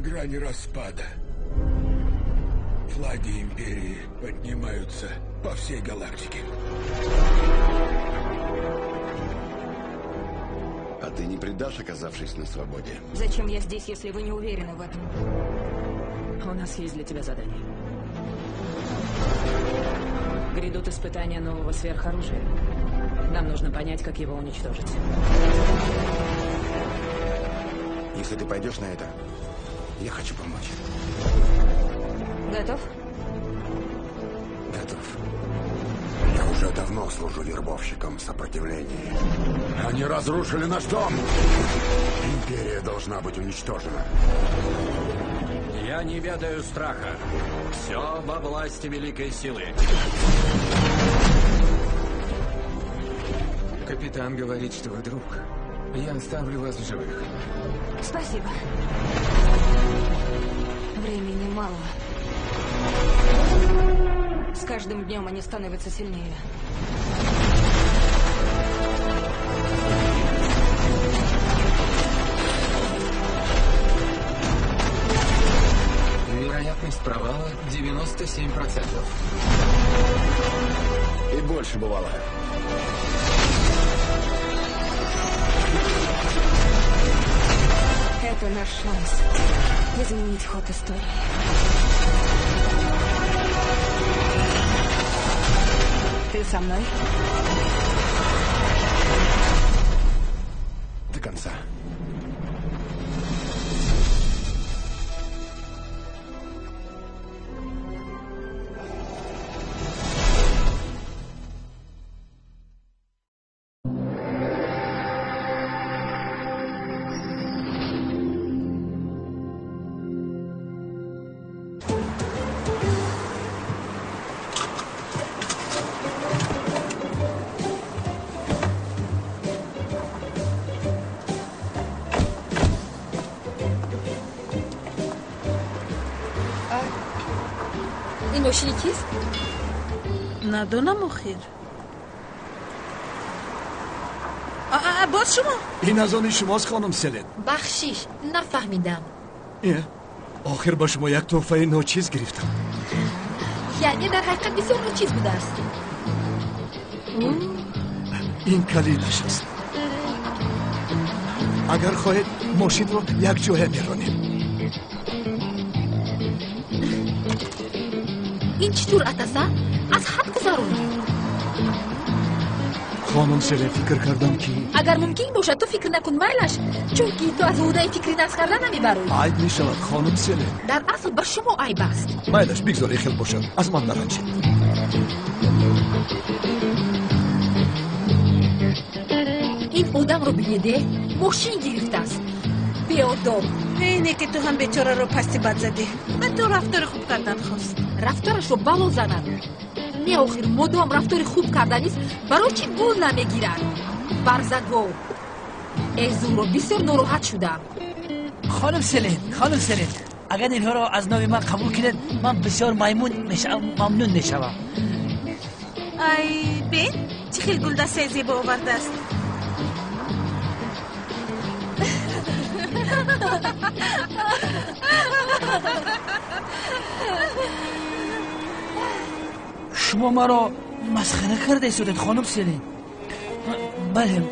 грани распада. Флаги империи поднимаются по всей галактике. А ты не предашь, оказавшись на свободе? Зачем я здесь, если вы не уверены в этом? У нас есть для тебя задание. Грядут испытания нового сверхоружия. Нам нужно понять, как его уничтожить. Если ты пойдешь на это, я хочу помочь. Готов? Готов. Я уже давно служу вербовщиком в сопротивлении. Они разрушили наш дом! Империя должна быть уничтожена. Я не ведаю страха. Все во власти великой силы. Капитан говорит, что вы друг. Я оставлю вас в живых. Спасибо. Времени мало. С каждым днем они становятся сильнее. Вероятность провала 97%. И больше бывало. Это наш шанс изменить ход истории. Ты со мной? До конца. Ин мошини кист? Надонам охир. Боз шумо? Ин аз они шумост, хонум Селен. Бахшиш, нафаҳмидам. Охир ба шумо як тӯҳфаи ночиз гирифтам. Яъне дар ҳақиқат бисёр ночиз будааст. Ин калидаш аст. Агар хоҳед, мошинро якҷоя меронем. Ин чӣ ҷуръат аст, а? Аз ҳад гузарондӣ. Хонум Селен, фикр кардам ки Агар мумкин бошад, ту фикр накун, майлаш, чунки ту аз ӯҳдаи фикри нағз карда намебароӣ. Айб мешавад, хонум Селен. Дар асл ба шумо айб аст. Майлаш, бигзор ин хел бошад, аз ман наранҷед. Ин одамро бинеде, мошин гирифтааст. Беодоб. Не ки ту ҳам бечораро пасти бад задӣ. Ба ту рафтори хуб кардан хост. Рафторашро бало занад. Не, охир, модом рафтори хуб карданист, барои чӣ гул намегирад? Барзагов. Э, Зуро, бисёр нороҳат шудам. Хонум Селен, хонум Селен, агар инҳоро аз номи ман қабул кунед, ман бисёр маймун мешавам, мамнун мешавам. Ай, бин, чӣ хел гулдастаи зебо овардааст. Шумо маро масхара карда истодед, хонум Селен. Бале,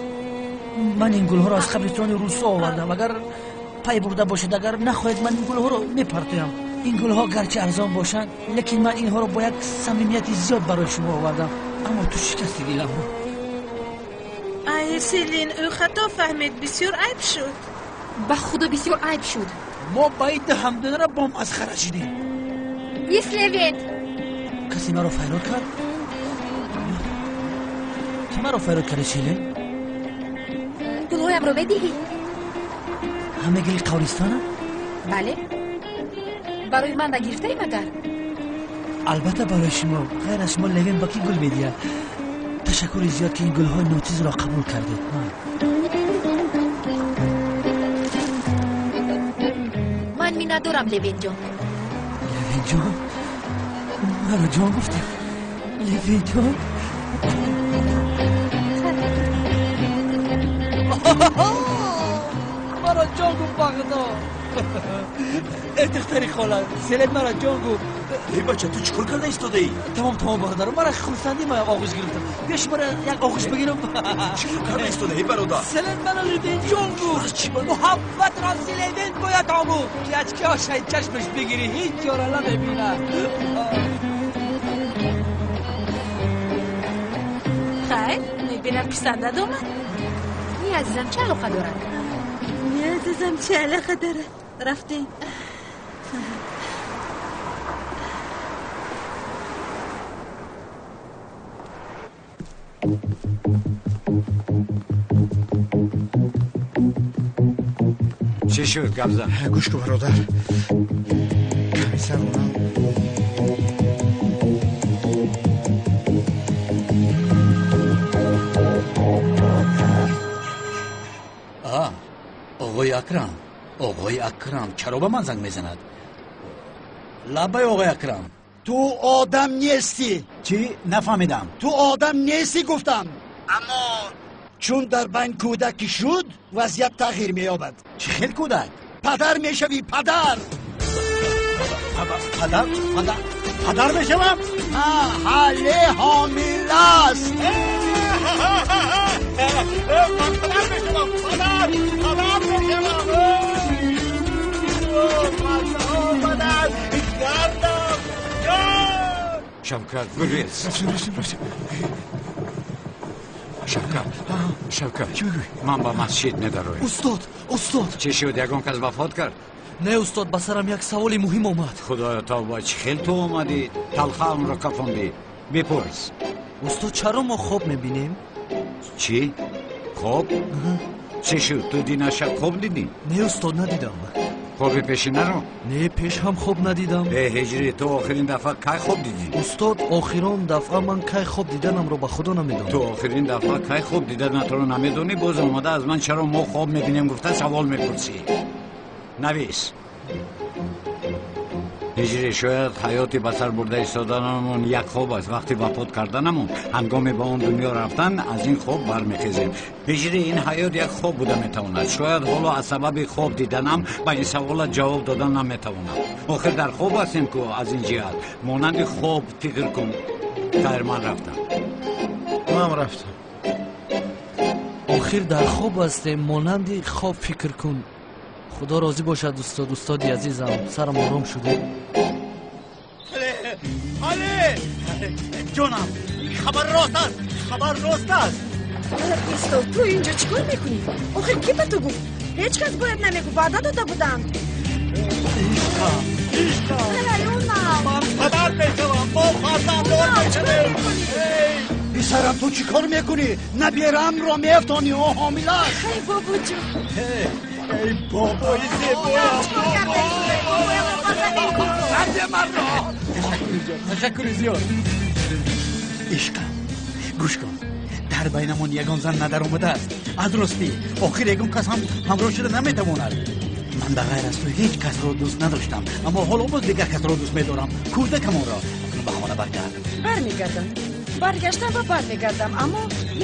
ман ин гулҳоро аз қабристони Русо овардам. Агар пай бурда бошед, агар нахоҳед, ман ин гулҳоро мепартоям. Ин гулҳо гарчи арзон бошанд, лекин ман инҳоро бо як самимияти зиёд барои шумо овардам. Аммо ту шикасти диламро. Ай, Селин, ӯ хато фаҳмид, бисёр айб шуд. Ба худо, бисёр айб шуд. Мо ба ин ҳамдунара бо масхара шудем. Ис Левент. Касе маро файрод кард? Ту маро файрод кардӣ, Селин? Гулҳоямро медиҳӣ? Ҳама гили қабристона? Бале. Барои ман нагирифтаӣ магар? Албатта барои шумо. Ғайр аз шумо Левин ба кӣ гул медиҳад? Ташаккури зиёд, ки ин гулҳои ночизро қабул кардед. Ман миннатдорам, Левинҷон. Левинҷон? Маро ҷон гуфтем. Левинҷон? Маро ҷон гуфт, ба худо. Эй духтари хола, Селен мара ҷон гуфт. Эй бача, ту чӣ кор карда истодаӣ? Тамом, тамом, бародарам, мара хурсандӣ ма оғӯш гирифтам. Биё шуморо як оғӯш бигирам. Чӣ кор карда истодаӣ, бародар? Селен мара Лидин ҷон гуфт. Муҳаббатро Селен бояд омӯхт, ки аз чошаи чашмаш бигирӣ, ҳеҷ ҷора намебинад. Хайр, мебинам писандад омад. Не, азизам, чӣ алоқа дорад? Не, азизам, чӣ алоқа дорад? Рафтем. Чӣ шуд, гап зан? Гӯш кун, бародар, комиссар онам. Оғои Акрам, оғои Акрам чаро ба ман занг мезанад? Лаббай, оғои Акрам. Ту одам нестӣ. Чӣ? Нафаҳмидам. Ту одам нестӣ, гуфтам. Аммо чун дар байн кӯдаки шуд, вазъият тағйир меёбад. Чӣ хел кӯдак? Падар мешавӣ, падар. Падар, падар, падар мешавам? Ҳале ҳомиласт. Ман падар мешавам, падар, падар мешавам. Падар, гардам, ҷон. Шавкат, гурез. Шавкат, Шавкат, ман ба масҷид медароям. Устод, устод. Чӣ шуд, ягон кас вафот кард? Не, устод, ба сарам як саволи муҳим омад. Худоё, тавба, чӣ хел ту омадӣ? Талхаамро кафондӣ. Бипурс. Устод, чаро мо хоб мебинем? Чӣ? Хоб? Чӣ шуд, ту дина шаб хоб дидӣ? Не, устод, надидам. Хоби пешинаро? Не, пеш ҳам хоб надидам. Э, Ҳиҷрӣ, ту охирин дафъа кай хоб дидӣ? Устод, охирон дафъа ман кай хоб диданамро ба худо намедонам. Ту охирин дафъа кай хоб диданатро намедонӣ, боз омада аз ман чаро мо хоб мебинем гуфта савол мепурсӣ. Навис. Ҳиҷрӣ, шояд ҳаёти ба сар бурда истоданамон як хоб аст. Вақти вафот карданамон, ҳангоме ба он дунё рафтан, аз ин хоб бармехезем. Ҳиҷрӣ, ин ҳаёт як хоб буда метавонад. Шояд ҳоло аз сабаби хоб диданам ба ин саволат ҷавоб додан наметавонам. Охир дар хоб ҳастем ку, аз ин ҷиҳат монанди хоб фикр кун. Хайр, ман рафтам. Ман рафтам. Охир дар хоб ҳастем, монанди хоб фикр кун. Худо розӣ бошад, устод, устоди азизам, сарам ором шуд. Але, ҷонам, хабар рост аст, хабар рост аст. Исто, ту инҷо чӣ кор мекунӣ? Охир кӣ ба ту гуфт? Ҳеҷ кас бояд намегуфт, ваъда дода буданд. Ишқам, ишқам. Аюнам. Ман падар мешавам, мо фарзанддор мешавем. Писарам, ту чӣ кор мекунӣ? Набераамро меафтонӣ, ӯ ҳомила аст. Эй бобоҷон. Эй бобои зебоям, бобо. Ташаккури зиёд. Ишқам, гӯш кун, дар байнамон ягон зан надаромадааст. Аз ростӣ, охир ягон кас ҳам ҳамроҳ шуда наметавонад. Ман ба ғайр аз ту ҳеҷ касро дӯст надоштам, аммо ҳоло боз дигар касро дӯст медорам, кӯдакамонро. Акнун ба хона баргард. Бармегардам, баргаштам ва бармегардам, аммо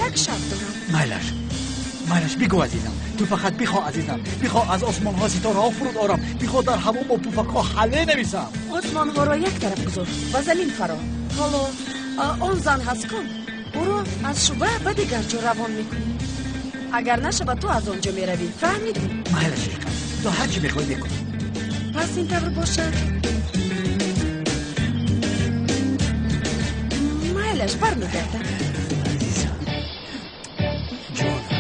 як шарт дорам. Майлаш, майлаш, бигӯ, азизам. Ту фақат бихоҳ, азизам, бихоҳ аз осмонҳо ситораҳо фуруд орам, бихоҳ дар ҳаво бо пуфакҳо ҳале нависам. Осмонҳоро як тараф гузор ва замин фаро. Ҳоло он зан ҳаст кун, ӯро аз шӯъба ба дигар ҷо равон мекунӣ. Агар нашавад, ту аз он ҷо меравӣ, фаҳмидӣ? Майлаш, ишқам, ту ҳар чӣ мехоҳӣ мекунӣ. Пас ин тавр бошад. Майлаш, бармегардам. Азизам, ҷонам.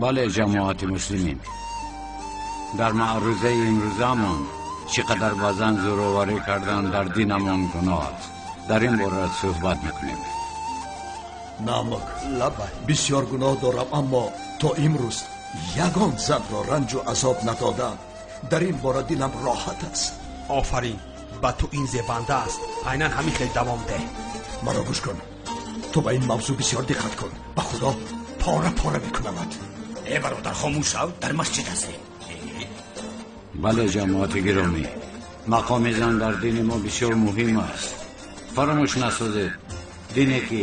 Бале, ҷамоати муслимин, дар маърузаи имрӯзамон чӣ қадар ба зан зӯроварӣ кардан дар динамон гуноҳ аст, дар ин бора суҳбат мекунем. Намак, лабай, бисёр гуноҳ дорам, аммо то имрӯз ягон занро ранҷу азоб надодам. Дар ин бора дилам роҳат аст. Офарин ба ту, ин зебанда аст. Айнан ҳамин хел давом деҳ. Маро гӯш кун, ту ба ин мавзӯъ бисёр диққат кун. Ба худо пора пора мекунамад. Э бародар, хомӯш шав, дар масҷид ҳастем. Бале, ҷамоати гиромӣ, мақоми зан дар дини мо бисёр муҳим аст. Фаромӯш насозед, дине ки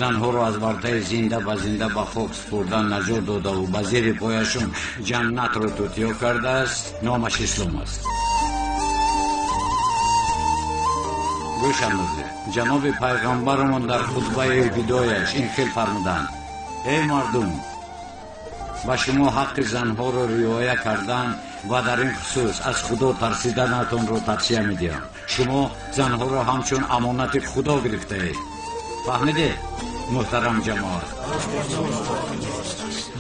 занҳоро аз вартаи зинда ба зинда ба хок супурдан наҷот додаву ба зери пояшон ҷаннатро тутиё кардааст, номаш ислом аст. Гӯш андозед, ҷаноби пайғамбарамон дар хутбаи видояш ин хел фармуданд: эй мардум, ба шумо ҳаққи занҳоро риоя кардан ва дар ин хусус аз худо тарсиданатонро тавсия медиҳам. Шумо занҳоро ҳамчун амонати худо гирифтаед. Фаҳмидед, муҳтарам ҷамоат?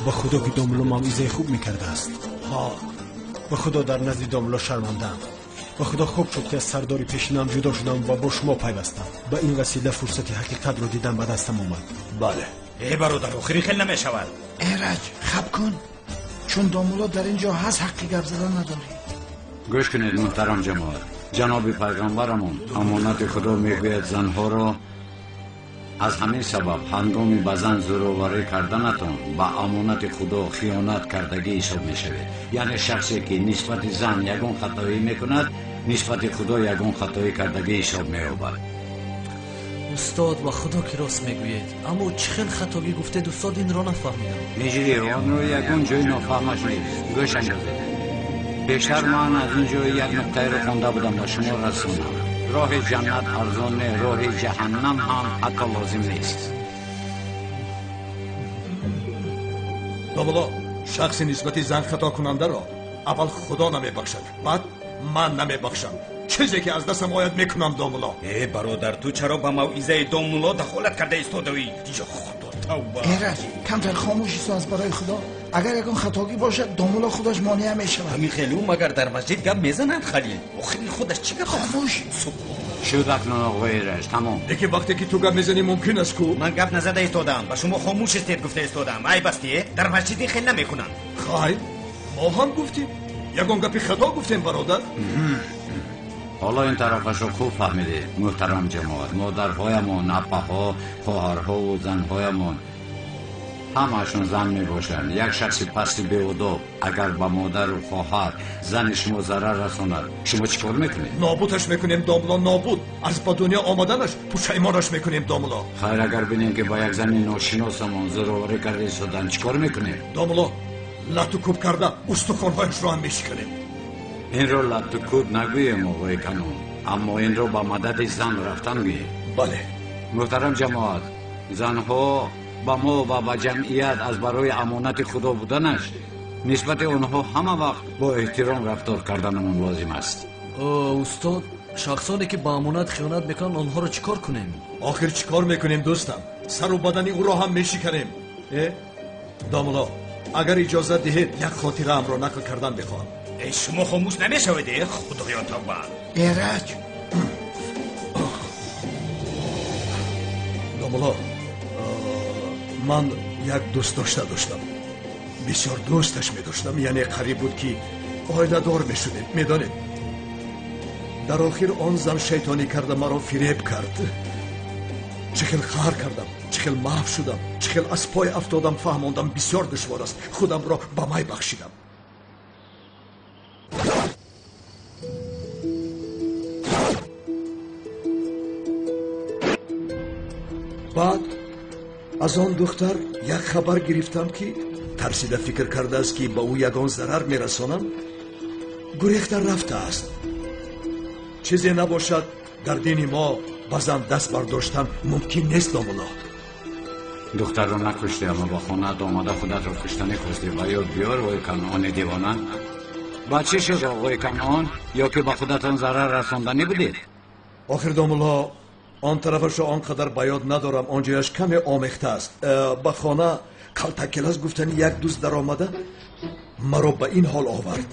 Ба худо ки домулло мавъизаи хуб мекардааст. Ҳа, ба худо дар назди домулло шармандаам. Ба худо хуб шуд ки аз сардори пешинам ҷудо шудам ва бо шумо пайвастам. Ба ин васила фурсати ҳақиқатро дидан ба дастам омад. Бале. Э бародар, охири хел намешавад. Эраҷ, хаб кун, чун домулло дар ин ҷо ҳаст, ҳаққи гап задан надорӣ. Гӯш кунед, муҳтарам ҷамоат, ҷаноби пайғамбарамон амонати худо мегӯяд занҳоро. Аз ҳамин сабаб ҳангоми ба зан зӯроварӣ карданатон ба амонати худо хиёнат кардагӣ ҳисоб мешавед. Яъне шахсе ки нисбати зан ягон хатоӣ мекунад, нисбати худо ягон хатоӣ кардагӣ ҳисоб меёбад. Устод, ба худо ки рост мегӯед, аммо чӣ хел хатогӣ гуфтед, устод, инро нафаҳмидам. Миҷрӣ, онро ягон ҷои нофаҳмаш нест. Гӯш андозед, бештар ман аз ин ҷои як нуқтаеро хонда будам ба шумо расонам. Роҳи ҷаннат арзон не, роҳи ҷаҳаннам ҳам ҳатто лозим нест. Домулло, шахси нисбати зан хатокунандаро аввал худо намебахшад, баъд ман намебахшам. Чизе ки аз дастам ояд мекунам, домулло. Э бародар, ту чаро ба мавъизаи домулло дахолат карда истодаӣ? Ё худо, тавба! Эраҷ, камтар хомӯш исто аз барои худо. Агар ягон хатогӣ бошад, домулло худаш монеа мешавад. Ҳамин хелу магар дар масҷид гап мезананд, Халил? Охири худаш чӣ гап? Хомӯш! Шуд акнун, оғои Эраҷ, тамом. Лекин вақте ки ту гап мезанӣ мумкин аст ку? Ман гап назада истодам, ба шумо хомӯш истед гуфта истодам. Айб аст, е? Дар масҷид ин хел намекунанд. Хайр, мо ҳам гуфтем. Ягон гапи хато гуфтем, бародар? Ҳоло ин тарафашро хуб фаҳмидед, муҳтарам ҷамоат. Модарҳоямон, аппаҳо, хоҳарҳову занҳоямон ҳамаашон зан мебошанд. Як шахси пасти беодоб агар ба модару хоҳар, зани шумо зарар расонад, шумо чӣ кор мекунед? Нобудаш мекунем, домулло, нобуд. Аз ба дунё омаданаш пушаймонаш мекунем, домулло. Хайр, агар бинем ки ба як зани ношиносамон зӯроварӣ карда истодан, чӣ кор мекунем? Домулло, лату кӯб карда устухонҳояшро ҳам мешиканем. Инро лату кӯб нагӯем, оғои Канон, аммо инро ба мадади зан рафтан гӯем. Бале. Муҳтарам ҷамоат, занҳо ба мо ва ба ҷамъият аз барои амонати худо буданаш нисбати онҳо ҳама вақт бо эҳтиром рафтор карданамон лозим аст. Устод, шахсоне ки ба амонат хиёнат мекунанд, онҳоро чӣ кор кунем? Охир чӣ кор мекунем, дӯстам? Сару бадани ӯро ҳам мешиканем. Э домулло, агар иҷозат диҳед, як хотираамро нақл кардан мехоҳам. Э шумо хомӯш намешавед, э худоё, тавба! Эраҷ! Домулло, ман як дӯстдошта доштам, бисёр дӯсташ медоштам, яъне қариб буд ки оиладор мешудем. Медонед, дар охир он зан шайтонӣ карда маро фиреб кард. Чӣ хел қаҳр кардам, чӣ хел маҳв шудам, чӣ хел аз пой афтодам, фаҳмондам бисёр душвор аст. Худамро ба май бахшидам. Баъд аз он духтар як хабар гирифтам, ки тарсида фикр кардааст, ки ба ӯ ягон зарар мерасонам, гурехта рафтааст. Чизе набошад, дар дини мо ба зан даст бардоштан мумкин нест, домулло. Духтарро накуштӣ, аммо ба хонаат омада худатро куштанӣ хостӣ. Ба ёд биёр, оғои Канони девона. Баъд чӣ шуд, оғои Канон? Ё ки ба худатон зарар расонданӣ будед? Охир, домулло, он тарафашро он қадар ба ёд надорам, он ҷояш каме омехта аст. Ба хона калтакелас гуфтани як дӯст даромада маро ба ин ҳол овард.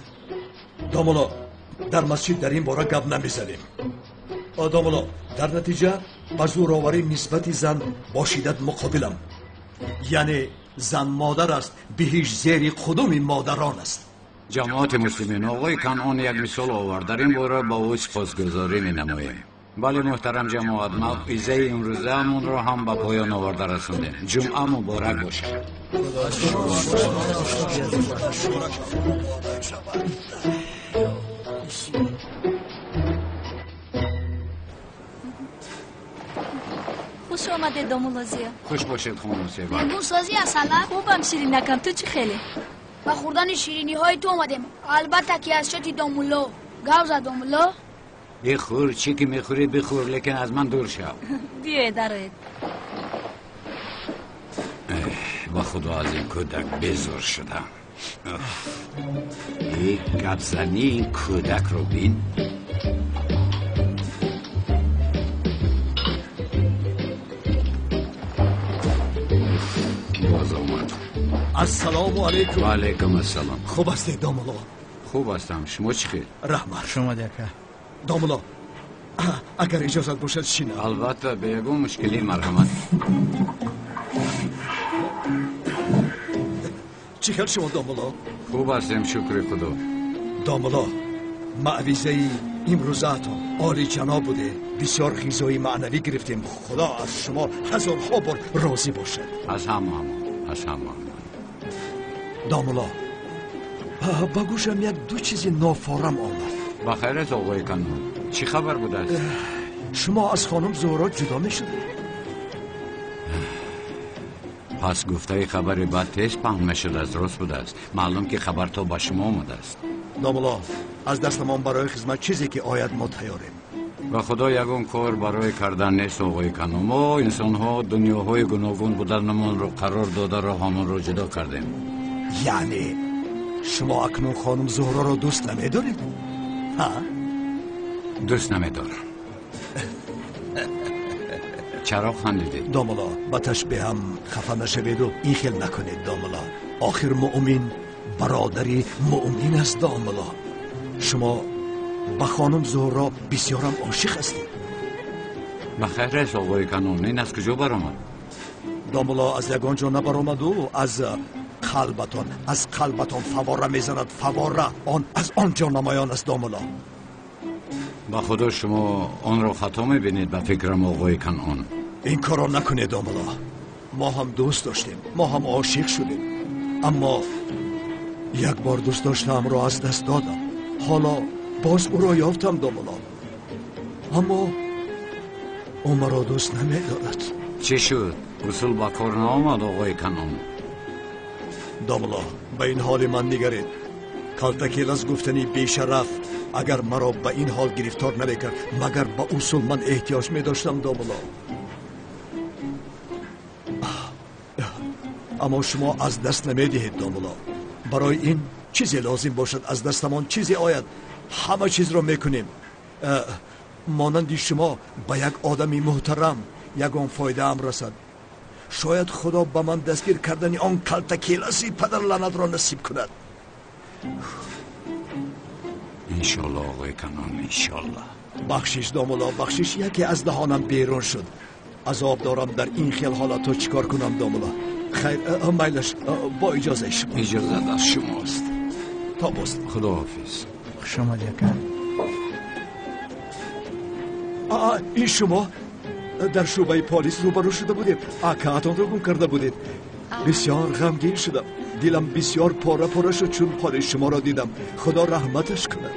Домулло, дар масҷид дар ин бора гап намезанем. Домулло, дар натиҷа ба зӯроварӣ нисбати зан бо шиддат муқобилам. Яъне зан модар аст, биҳишт зери қудуми модарон аст. Ҷамоати муслимин, оғои Канон як мисол овард, дар ин бора ба ӯ сипосгузорӣ менамоем. Бале, муҳтарам ҷамоат, мавъизаи имрӯзаамонро ҳам ба поён оварда расондем. Ҷумъа муборак бошад. омадед, домулло Зиё. Хуш бошед, хонум Сева. Меҳмон созӣ асала? Хубам, ширинакам, ту чӣ хеле? Ба хӯрдани шириниҳои ту омадем. Албатта ки аз шоти домулло. Гав зад домулло. Бихӯр, чӣ ки мехӯрӣ бихӯр, лекин аз ман дур шав. Биёед, дароед. Ба худо аз ин кӯдак безор шудам. Гапзании ин кӯдакро бин. Боз омад. Ассалому алайкум. Ва алайкум ассалом. Хуб ҳастед, домулло? Хуб ҳастам. Шумо чӣ хел? Раҳмат. Хуш омадӣ, ака. Домулло, агар иҷозат бошад, шинам. Албатта, бе ягон мушкилӣ, марҳамат. Чӣ хел шумо, домулло? Хуб ҳастем, шукри худо. Домулло, маъвизаи имрӯзаатон олиҷаноб буде. Бисёр ғизои маънавӣ гирифтем. Худо аз шумо ҳазорҳо бор розӣ бошад. Аз ҳамаамон, аз ҳамаамон. Домулло, ба гӯшам як ду чизи нофорам омад. Ба хайр аст, оғои Канон. Чӣ хабар будааст? Шумо аз хонум Зуҳро ҷудо мешудед? Пас гуфтаи хабари бад тез паҳн мешудааст, рост будааст. Маълум ки хабар то ба шумо омадааст. Домулло, аз дастамон барои хизмат чизе ки ояд мо тайёрем. Ба худо ягон кор барои кардан нест, оғои Канон. Мо инсонҳо дунёҳои гуногун буданамонро қарор дода роҳамонро ҷудо кардем. Яъне шумо акнун хонум Зуҳроро дӯст намедоред? Ҳа? Дӯст намедорам. Чаро хандидед? Домулло, ба ташбеҳам хафа нашаведу ин хел накунед, домулло. Охир муъмин бародари муъмин аст, домулло. Шумо ба хонум Зуҳро бисёрам ошиқ ҳастед. Ба хайр аст, оғои Канон. Ин аз куҷо баромад? Домулло, аз ягон ҷо набаромаду аз қалбатон, аз қалбатон фавора мезанад, фавора. Он аз он ҷо намоён аст, домулло. Ба худо шумо онро хато мебинед, ба фикрам, оғои Канон. Ин корро накунед, домулло. Мо ҳам дӯст доштем, мо ҳам ошиқ шудем, аммо як бор дӯст доштаамро аз даст додам. Ҳоло боз ӯро ёфтам, домулло, аммо ӯ маро дӯст намедорад. Чӣ шуд? Усул ба кор наомад, оғои Канон. Домулло, ба ин ҳоли ман нигаред. Калтакелас гуфтани бешараф агар маро ба ин ҳол гирифтор намекард, магар ба усул ман эҳтиёҷ медоштам, домулло? Аммо шумо аз даст намедиҳед, домулло. Барои ин чизе лозим бошад, аз дастамон чизе ояд, ҳама чизро мекунем. Монанди шумо ба як одами муҳтарам ягон фоидаам расад. Шояд худо ба ман дастгир кардани он калтакеласи падарлаънатро насиб кунад. Иншолло, оғои Канон, иншолло. Бахшиш, домулло, бахшиш. Яке аз даҳонам берун шуд. Азоб дорам дар ин хел ҳолатҳо чӣ кор кунам, домулло. Хайр, майлаш, бо иҷозаи шумо. Иҷозат аз шумост. То боз. Худоҳофиз. Хуш омадӣ, ака. Ин шумо дар шӯъбаи полис рӯбарӯ шуда будем. Акаатонро гум карда будед. Бисёр ғамгин шудам. Дилам бисёр пора пора шуд, чун ҳоли шуморо дидам. Худо раҳматаш кунад.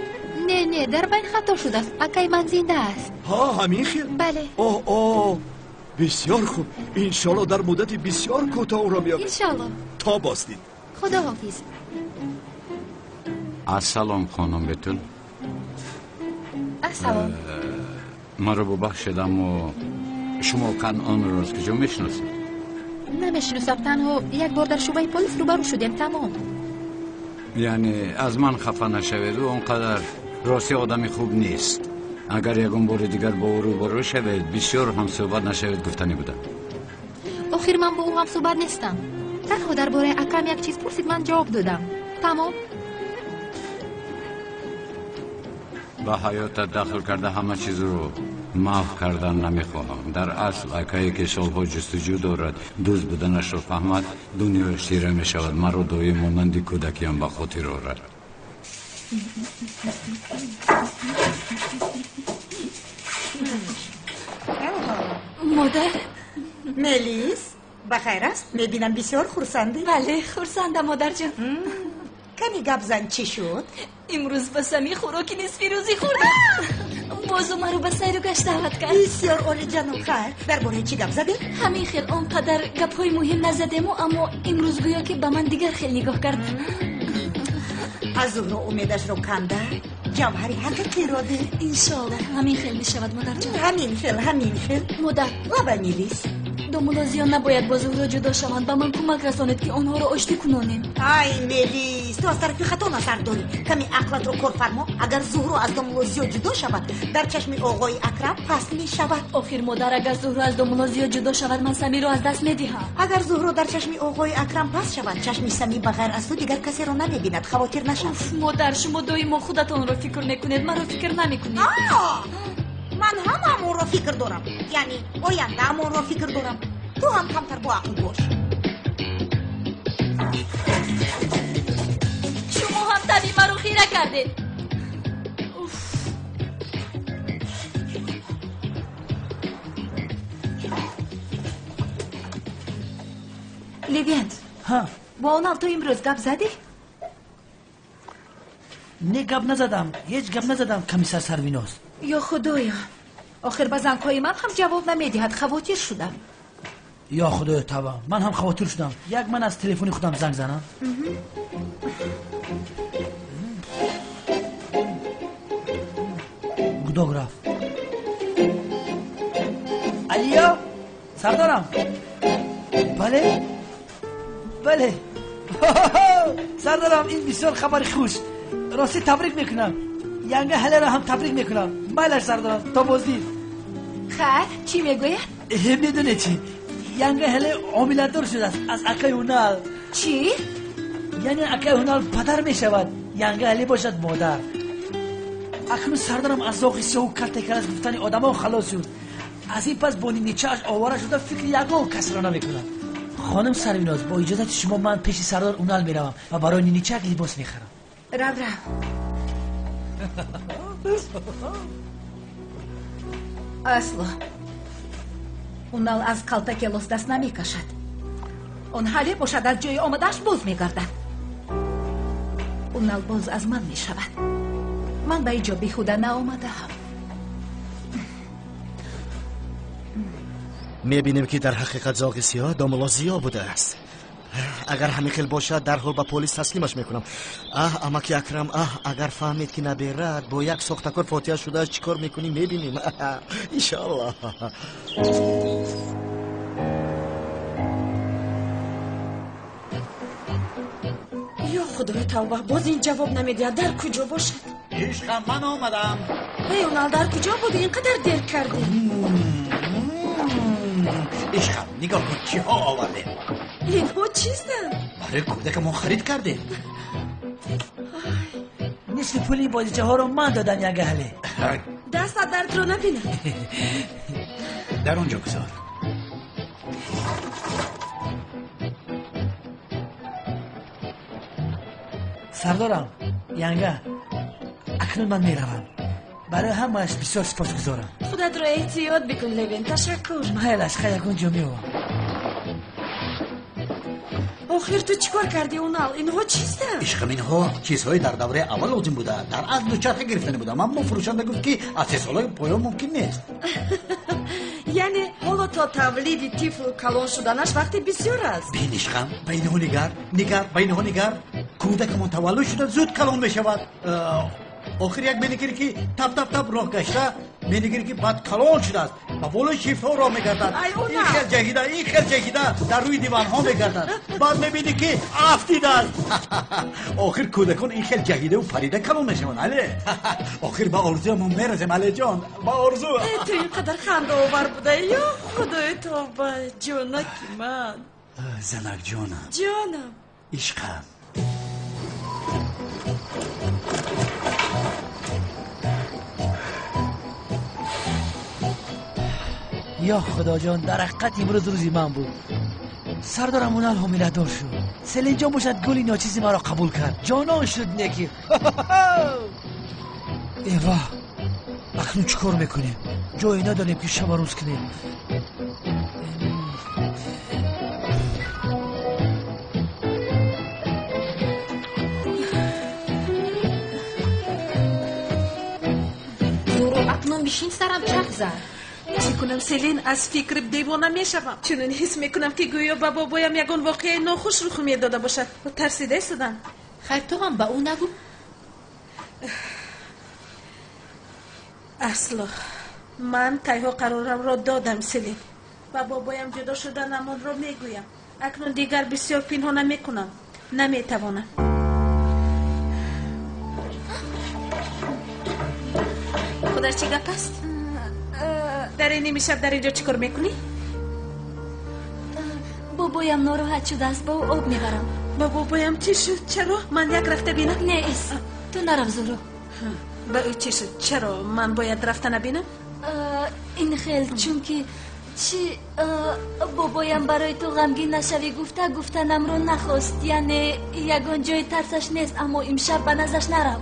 Не, не, дар байн хато шудааст. Акаи ман зинда аст. Ҳа, ҳамин хел? Бале. Оҳ, оҳ, бисёр хуб. Иншолло дар муддати бисёр кӯтоҳ ӯро меёбем. Иншолло. То боздид. Худоҳофиз. Ассалом, хонум Бетул. Ассалом. Маро бубахшед, аммо шумо Канонро аз куҷо мешиносед? Намешиносам, танҳо як бор дар шӯъбаи полис рӯбарӯ шудем, тамом. Яъне аз ман хафа нашавед, ӯ он қадар рости одами хуб нест. Агар ягон бори дигар бо ӯ рӯбарӯ шавед, бисёр ҳамсӯҳбат нашавед гуфтанӣ будам. Охир ман бо ӯ ҳамсӯҳбат нестам. Танҳо дар бораи акам як чиз пурсид, ман ҷавоб додам. Тамом. Ба ҳаётат дахл карда ҳама чизро маҳв кардан намехоҳам. Дар асл акае ки солҳо ҷустуҷӯ дорад, дӯст буданашро фаҳмад, дунёяш тира мешавад. Маро доим монанди кӯдакиам ба хотир орад. Модар. Мелис, ба хайр аст? Мебинам бисёр хурсандӣ. Бале, хурсандам, модарҷон. Кани гап зан, чӣ шуд? Имрӯз ба сами хӯроки нисфирӯзӣ хӯрдам. Боз ӯ маро ба сайру гашт даъват кард. Бисёр олӣ, ҷаном. Хайр, дар бораи чӣ гап задем? Ҳамин хел он қадар гапҳои муҳим назадему, аммо имрӯз гӯё ки ба ман дигар хел нигоҳ кард. Аз Зуҳро умедашро канда ҷавҳари ҳақиқиро дид. Иншоалло ҳамин хел мешавад, модарҷон. Ҳамин хел, ҳамин хел. Модар. Лабай, Мелис. Домулло Зиё набояд бо Зуҳро ҷудо шаванд. Ба ман кӯмак расонед, ки онҳоро оштӣ кунонем. Ай, Мелис, ту аз тарафи хато назар дорӣ. Ками ақлатро кор фармо. Агар Зуҳро аз домулло Зиё ҷудо шавад, дар чашми оғои Акрам паст мешавад. Охир модар, агар Зуҳро аз домулло Зиё ҷудо шавад, ман Самирро аз даст медиҳам. Агар Зуҳро дар чашми оғои Акрам паст шавад, чашми Самир ба ғайр аз ту дигар касеро намебинад. Хавотир нашав. Уф, модар, шумо доимо худатонро фикр мекунед, маро фикр намекунед. Ман ҳамаамонро фикр дорам, яъне ояндаамонро фикр дорам. Ту ҳам камтар боақл бош. Шумо ҳам таби маро хира кардед. Левент, бо онал ту имрӯз гап задӣ? Не, гап назадам, ҳеҷ гап назадам, комиссар Сарвиноз. Ё худоё, охир ба зангҳои ман ҳам ҷавоб намедиҳад. Хавотир шудам. Ё худоё, тавба, ман ҳам хавотир шудам. Як ман аз телефони худам занг занам. Гудок рафт. Алиё, сардорам. Бале, бале, сардорам, ин бисёр хабари хуш. Ростӣ табрик мекунам. Янга ҳалеро ҳам табрик мекунам. Майлаш, сардорам, то боздид. Хайр, чӣ мегӯяд? Медонед чӣ? Янга ҳале ҳомиладор шудааст аз акаи Ҳунал. Чӣ? Яъне акаи Ҳунал падар мешавад, Янга ҳале бошад модар. Акнун сардарам аз зоғи сиёҳу калтакалас гуфтани одамон халос шуд. Аз ин пас бо нимничааш овора шуда фикри ягон касро намекунад. Хоним Сарвиноз, бо иҷозати шумо ман пеши сардор Унал меравам ва барои ниничак либос мехарам. Рав, рав. Асло Унал аз калтакелос даст намекашад. Он ҳале бошад аз ҷои омадааш боз мегардад. Унал боз аз ман мешавад. Ман ба инҷо беҳуда наомадаам. Мебинем, ки дар ҳақиқат зоғи сиёҳ домулло Зиё будааст. Агар ҳамин хел бошад, дарҳол ба полис таслимаш мекунам. Аҳ, амаки Акрам, аҳ, агар фаҳмед, ки наберад бо як сохтакор фотиҳа шудааст, чӣ кор мекунӣ, мебинем. Иншоаллоҳ. Ё худои тавба, боз ин ҷавоб намедиҳад. Дар куҷо бошад? Ишқам, ман омадам. Эй, Унал, дар куҷо будӣ? Ин қадар дер кардӣ. Ишқам, нигоҳ кун, чиҳо овардем. Инҳо чистанд? Барои кӯдакамон харид кардем. Нисфи пули ин бозичаҳоро ман додам, Янга ҳале. Дастат дардро набинад. Дар он ҷо гузор. Сардорам, Янга, акнун ман меравам. Барои ҳамааш бисёр сипосгузорам. Худатро эҳтиёт бикун, Левин. Ташаккур. Майлаш, хай, ягон ҷо меовам. Охир ту чӣ кор кардӣ, Унал? Инҳо чистанд? Ишқам, инҳо чизҳои дар давраи аввал лозим буда. Дар асл дучарха гирифтани будам, аммо фурӯшанда гуфт, ки аз 3 солаи поён мумкин нест. Яъне ҳоло то тавлиди тифл калон шуданаш вақти бисёр аст. Бин, ишқам, ба инҳо нигар, нигар, ба инҳо нигар. Кӯдакамон таваллуд шуда зуд калон мешавад. Охир як менигирӣ, ки тап тап тап роҳ гашта, менигирӣ, ки баъд калон шудааст, ба болои шифтҳо роҳ мегардад. Ин хел ҷаҳида, ин хел ҷаҳида дар рӯи диванҳо мегардад. Баъд мебинӣ, ки афтидааст. Охир кӯдакон ин хел ҷаҳидаву парида калон мешаванд, але. Охир ба орзуямон мерасем, алеҷон, ба орзу. Ту ин қадар хандаовар будаӣ. Ё худои тавба, ҷонаки ман. Занакҷонам. Ҷонам. Ишқам. Ё худоҷон, дар ҳақиқат имрӯз рӯзи ман буд. Сардорам Унал ҳомиладор шуд. Селинҷон бошад гули ночизи маро қабул кард. Ҷонон шуд неки. Эва, акнун чӣ кор мекунем? Ҷое надорем, ки шаба рӯз кунем. Акнун бишин, сарам чарх зад. Чӣ кунам, Селин? Аз фикр девона мешавам. Чунин ҳис мекунам, ки гӯё ба бобоям ягон воқеаи нохуш рух медода бошад. Тарсида истодам. Хайр, ту ҳам ба ӯ нагӯ. Асло ман кайҳо қарорамро додам, Селин. Ба бобоям ҷудо шуданамонро мегӯям. Акнун дигар бисёр пинҳона мекунам. Наметавонам. Худаш чӣ гап аст? Дар ин ними шаб дар инҷо чӣ кор мекунӣ? Бобоям нороҳат шудааст, ба ӯ об мебарам. Ба бобоям чӣ шуд? Чаро? Ман як рафта бинам? Не, ис, ту нарав, Зуҳро. Ба ӯ чӣ шуд? Чаро ман бояд рафта набинам? Ин хел, чунки чӣ бобоям барои ту ғамгин нашавӣ гуфта, гуфтанамро нахост. Яъне ягон ҷои тарсаш нест, аммо имшаб ба наздаш нарав.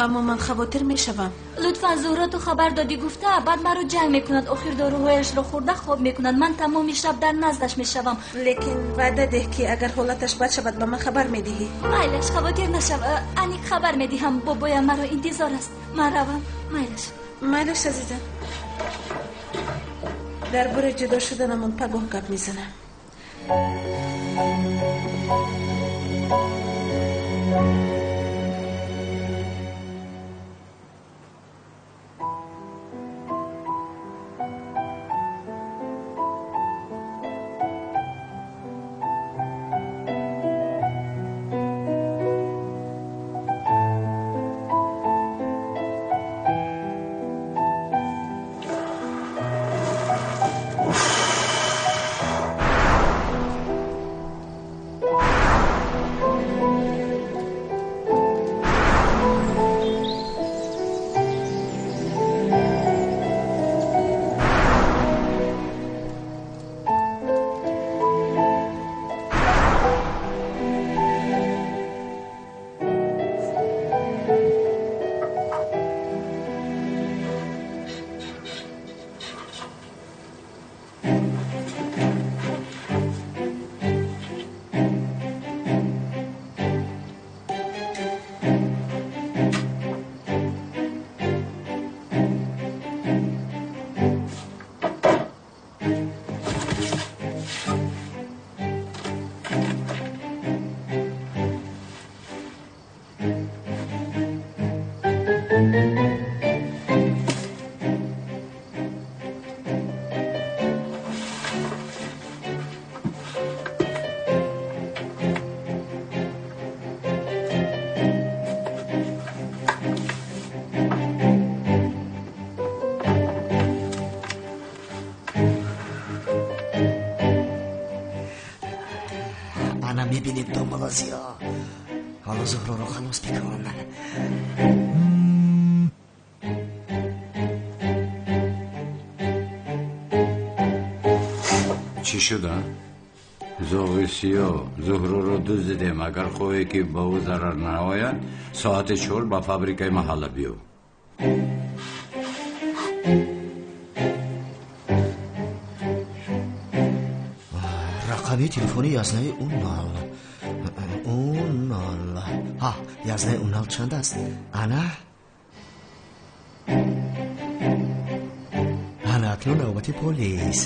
Аммо ман хавотир мешавам. Лутфан, Зуҳро, ту хабар додӣ гуфта, баъд маро ҷанг мекунад. Охир доруҳояшро хӯрда хоб мекунад. Ман тамоми шаб дар наздаш мешавам. Лекин ваъда деҳ, ки агар ҳолаташ бад шавад, ба ман хабар медиҳӣ. Майлаш, хавотир нашав, аниқ хабар медиҳам. Бобоям маро интизор аст. Ман равам. Майлаш. Майлаш, азизам. Дар бораи ҷудо шуданамон пагоҳ гап мезанам. Ана мебинед, домулло Зиё. Ҳоло Зуҳроро халос мекунам. Чӣ шуда? Зоғи сиёҳ, Зуҳроро дуздидем. Агар хоҳӣ, ки ба ӯ зарар наояд, соати 4 ба фабрикаи маҳалла биё. Рақами телефони язнаи Унал. Унал. Ҳа, язнаи Унал чанд аст? Ана? Ана, акнун навбати полис.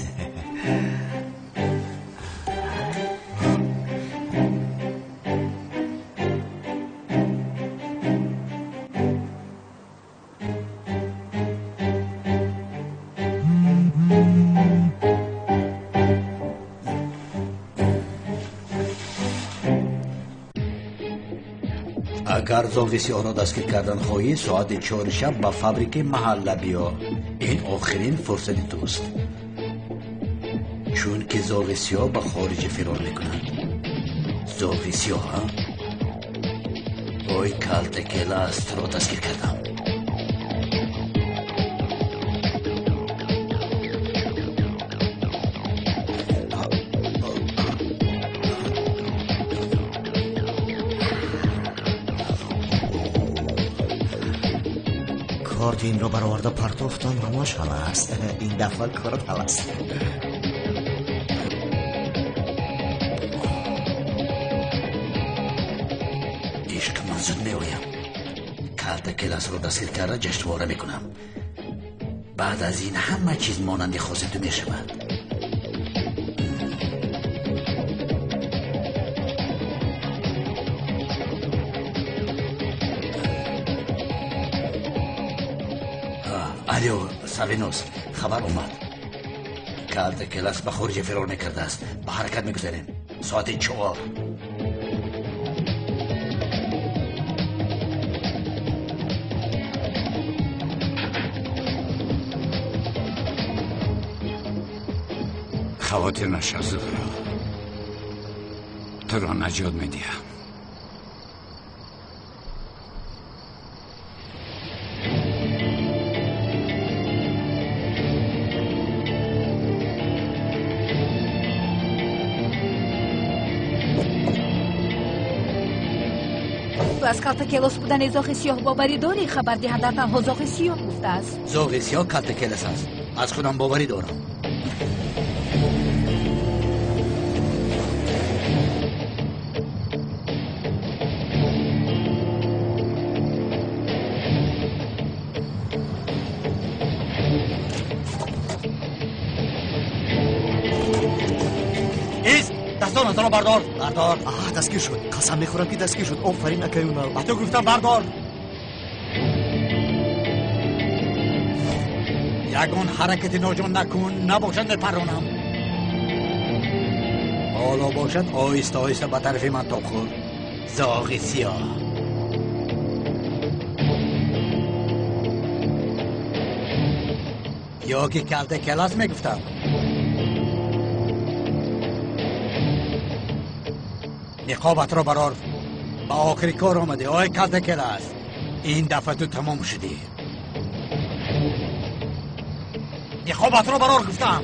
Агар зоғи сиёҳро дастгир кардан хоҳӣ, соати 4 шаб ба фабрикаи маҳалла биё. Ин охирин фурсати туст, чунки зоғи сиёҳ ба хориҷа фирор мекунад. Зоғи сиёҳ, ой, калтакелас, туро дастгир кардам. Корти инро бароварда партофтам, ҳамаш ҳал аст. Ин дафъа корат ҳал аст. Ишқ, ман зуд меоям. Калтакеласро дастгир карда ҷашнвора мекунам. Баъд аз ин ҳама чиз монанди хоси ту мешавад. Алё, Сарвиноз, хабар омад. Калта Келас ба хориҷа фирор мекардааст. Ба ҳаракат мегузарем. Соати 4. Хавотир нашав, Зуҳро. Туро наҷот медиҳам. Ту аз Калта Келос будани зоғи сиёҳ боварӣ дорӣ? Хабардиҳанда танҳо зоғи сиёҳ гуфтааст. Зоғи сиёҳ Калта Келос аст. Аз худам боварӣ дорам. Дастонатро бардор, бардор. Аҳ, дастгир шуд. Қасам мехӯрам, ки дастгир шуд. Офарин, акаи Унал. Ба ту гуфтам бардор. Ягон ҳаракати ноҷон накун, набошад мепаронам. Ҳоло бошад оҳиста оҳиста ба тарафи ман тоб хӯр. Зоғи сиёҳ. Ё ки Калта Келас мегуфтам. Ниқобатро барор. Ба охири кор омадӣ, ой Калта Келас. Ин дафъа ту тамом шудӣ. Ниқобатро барор гуфтам.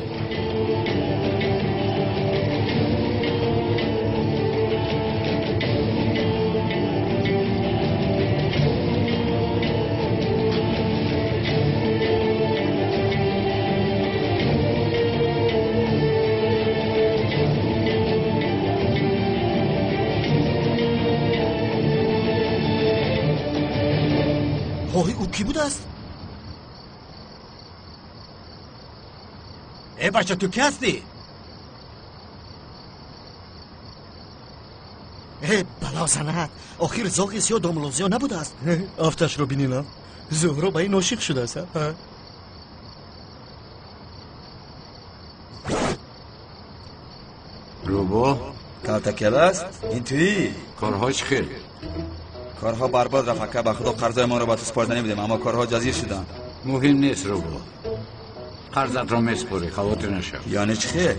Ҳоҳи, ӯ кӣ будааст? Э бача, ту кӣ ҳастӣ? Э, бало занад. Охир зоғи сиёҳ домулло Зиё набудааст. Афташро бининам. Зуҳро ба ин ошиқ шудааст. Рӯбоҳ? Калта Келас, ин туӣ? Корҳо чӣ хел? Корҳо барбод рафт, ака. Ба худо қарзои моро ба ту супорида набудем, аммо корҳо ҷазир шуданд. Муҳим нест, Рӯбоҳ. Қарзатро месупорӣ, хавотир нашав. Яъне чӣ хел?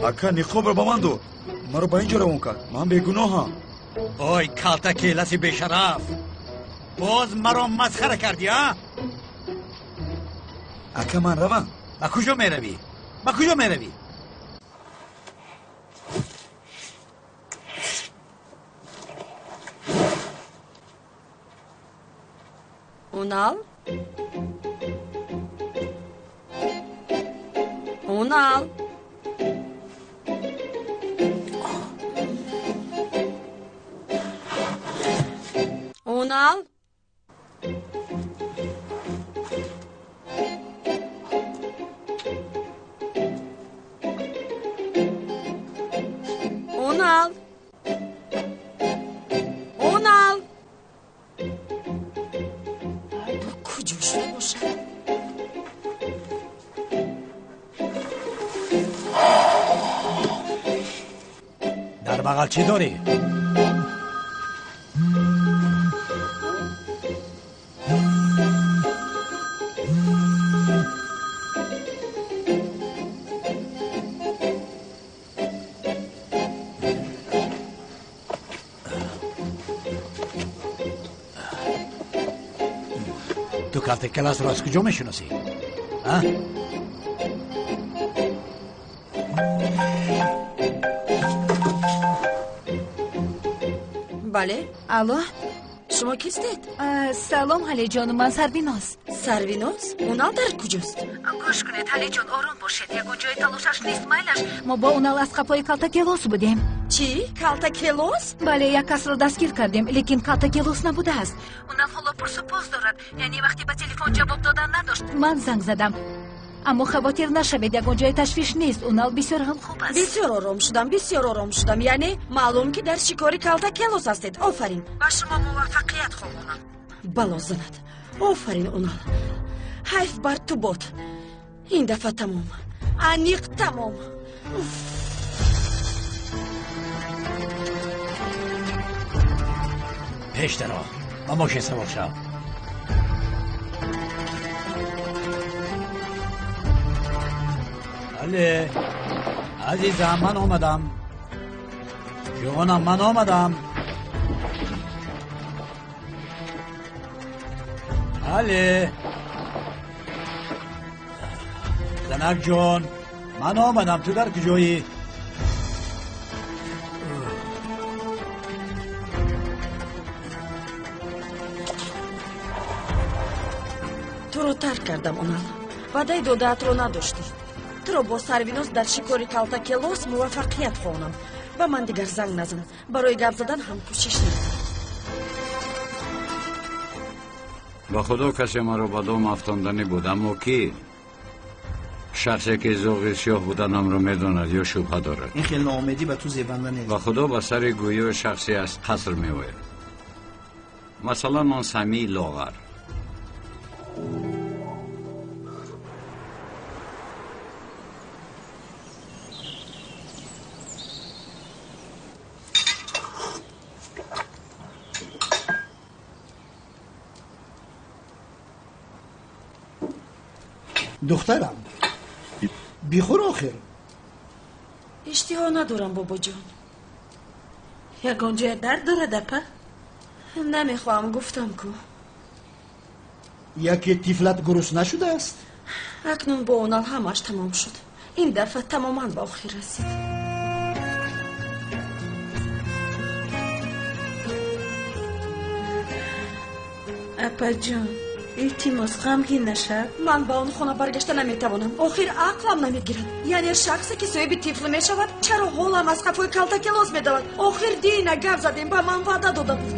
Ака, ниқобро ба ман дод. Маро ба ин ҷо равон кард. Ман бегуноҳам. Ой, Калта Келаси бешараф! Боз маро масхара кардӣ, а? Ака, ман равам. Ба куҷо меравӣ? Ба куҷо меравӣ? Унал? Унал? Унал? Унал? Унал? Куҷо шуда бошад? Дар бағал чӣ дорӣ? Ту Калта Келасро аз куҷо мешиносӣ? А? Бале. Алло? Шумо кистед? Салом, Ҳалиҷон, ман Сарвиноз. Сарвиноз? Унал дар куҷост? Гӯш кунед, Ҳалиҷон, ором бошед. Ягон ҷои талошаш нест, майлаш. Мо бо Унал аз қафои Калта Келос будем. Чӣ? Калтакелос? Бале, як касро дастгир кардем, лекин Калтакелос набудааст. Унал ҳоло пурсупос дорад, яъне вақте ба телефон ҷавоб додан надошт. Ман занг задам. Аммо хавотир нашавед, ягон ҷои ташвиш нест. Унал бисёр ҳам хуб аст. Бисёр ором шудам, бисёр ором шудам. Яъне маълум ки дар шикори Калтакелос ҳастед. Офарин. Ба шумо муваффақият хоҳонам. Бало занад. Офарин, Унал. Ҳайф бар ту бод. Ин дафъа тамом. Аниқ тамом. Пеш даро, ба мошин савор шав. Бале, азизам, ман омадам. Ҷонам, ман омадам. Бале, занак ҷон, ман омадам. Ту дар куҷоӣ? Туро тарк кардам, Унал. Ваъдаи додаатро надоштӣ. Туро бо Сарвиноз дар шикори Калтакелос муваффақият хоҳонам. Ба ман дигар занг назан. Барои гап задан ҳам кӯшиш накун. Ба худо касе маро ба дом афтонданӣ буд, аммо кӣ? Шахсе ки зоғи сиёҳ буданамро медонад ё шубҳа дорад. Ин хел ноумедӣ ба ту зебанда нест. Ба худо ба сари гӯё шахсе аз қаср меояд. Масалан, он Самии лоғар. Духтарам, бихӯр охир. Иштиҳо надорам, бобоҷон. Ягон ҷоя дард дорад, апа? Намехоҳам, гуфтам ку. Яке тифлат гурусна шудааст? Акнун бо Унал ҳамааш тамом шуд. Ин дафъа тамоман ба охир расид. Апаҷон, илтимос, ғамгин нашав. Ман ба он хона баргашта наметавонам. Охир ақлам намегирад. Яъне шахсе ки соҳиби тифл мешавад, чаро ҳолам аз қафои Калтакелос медавад? Охир дина гап задем, ба ман ваъда дода буд.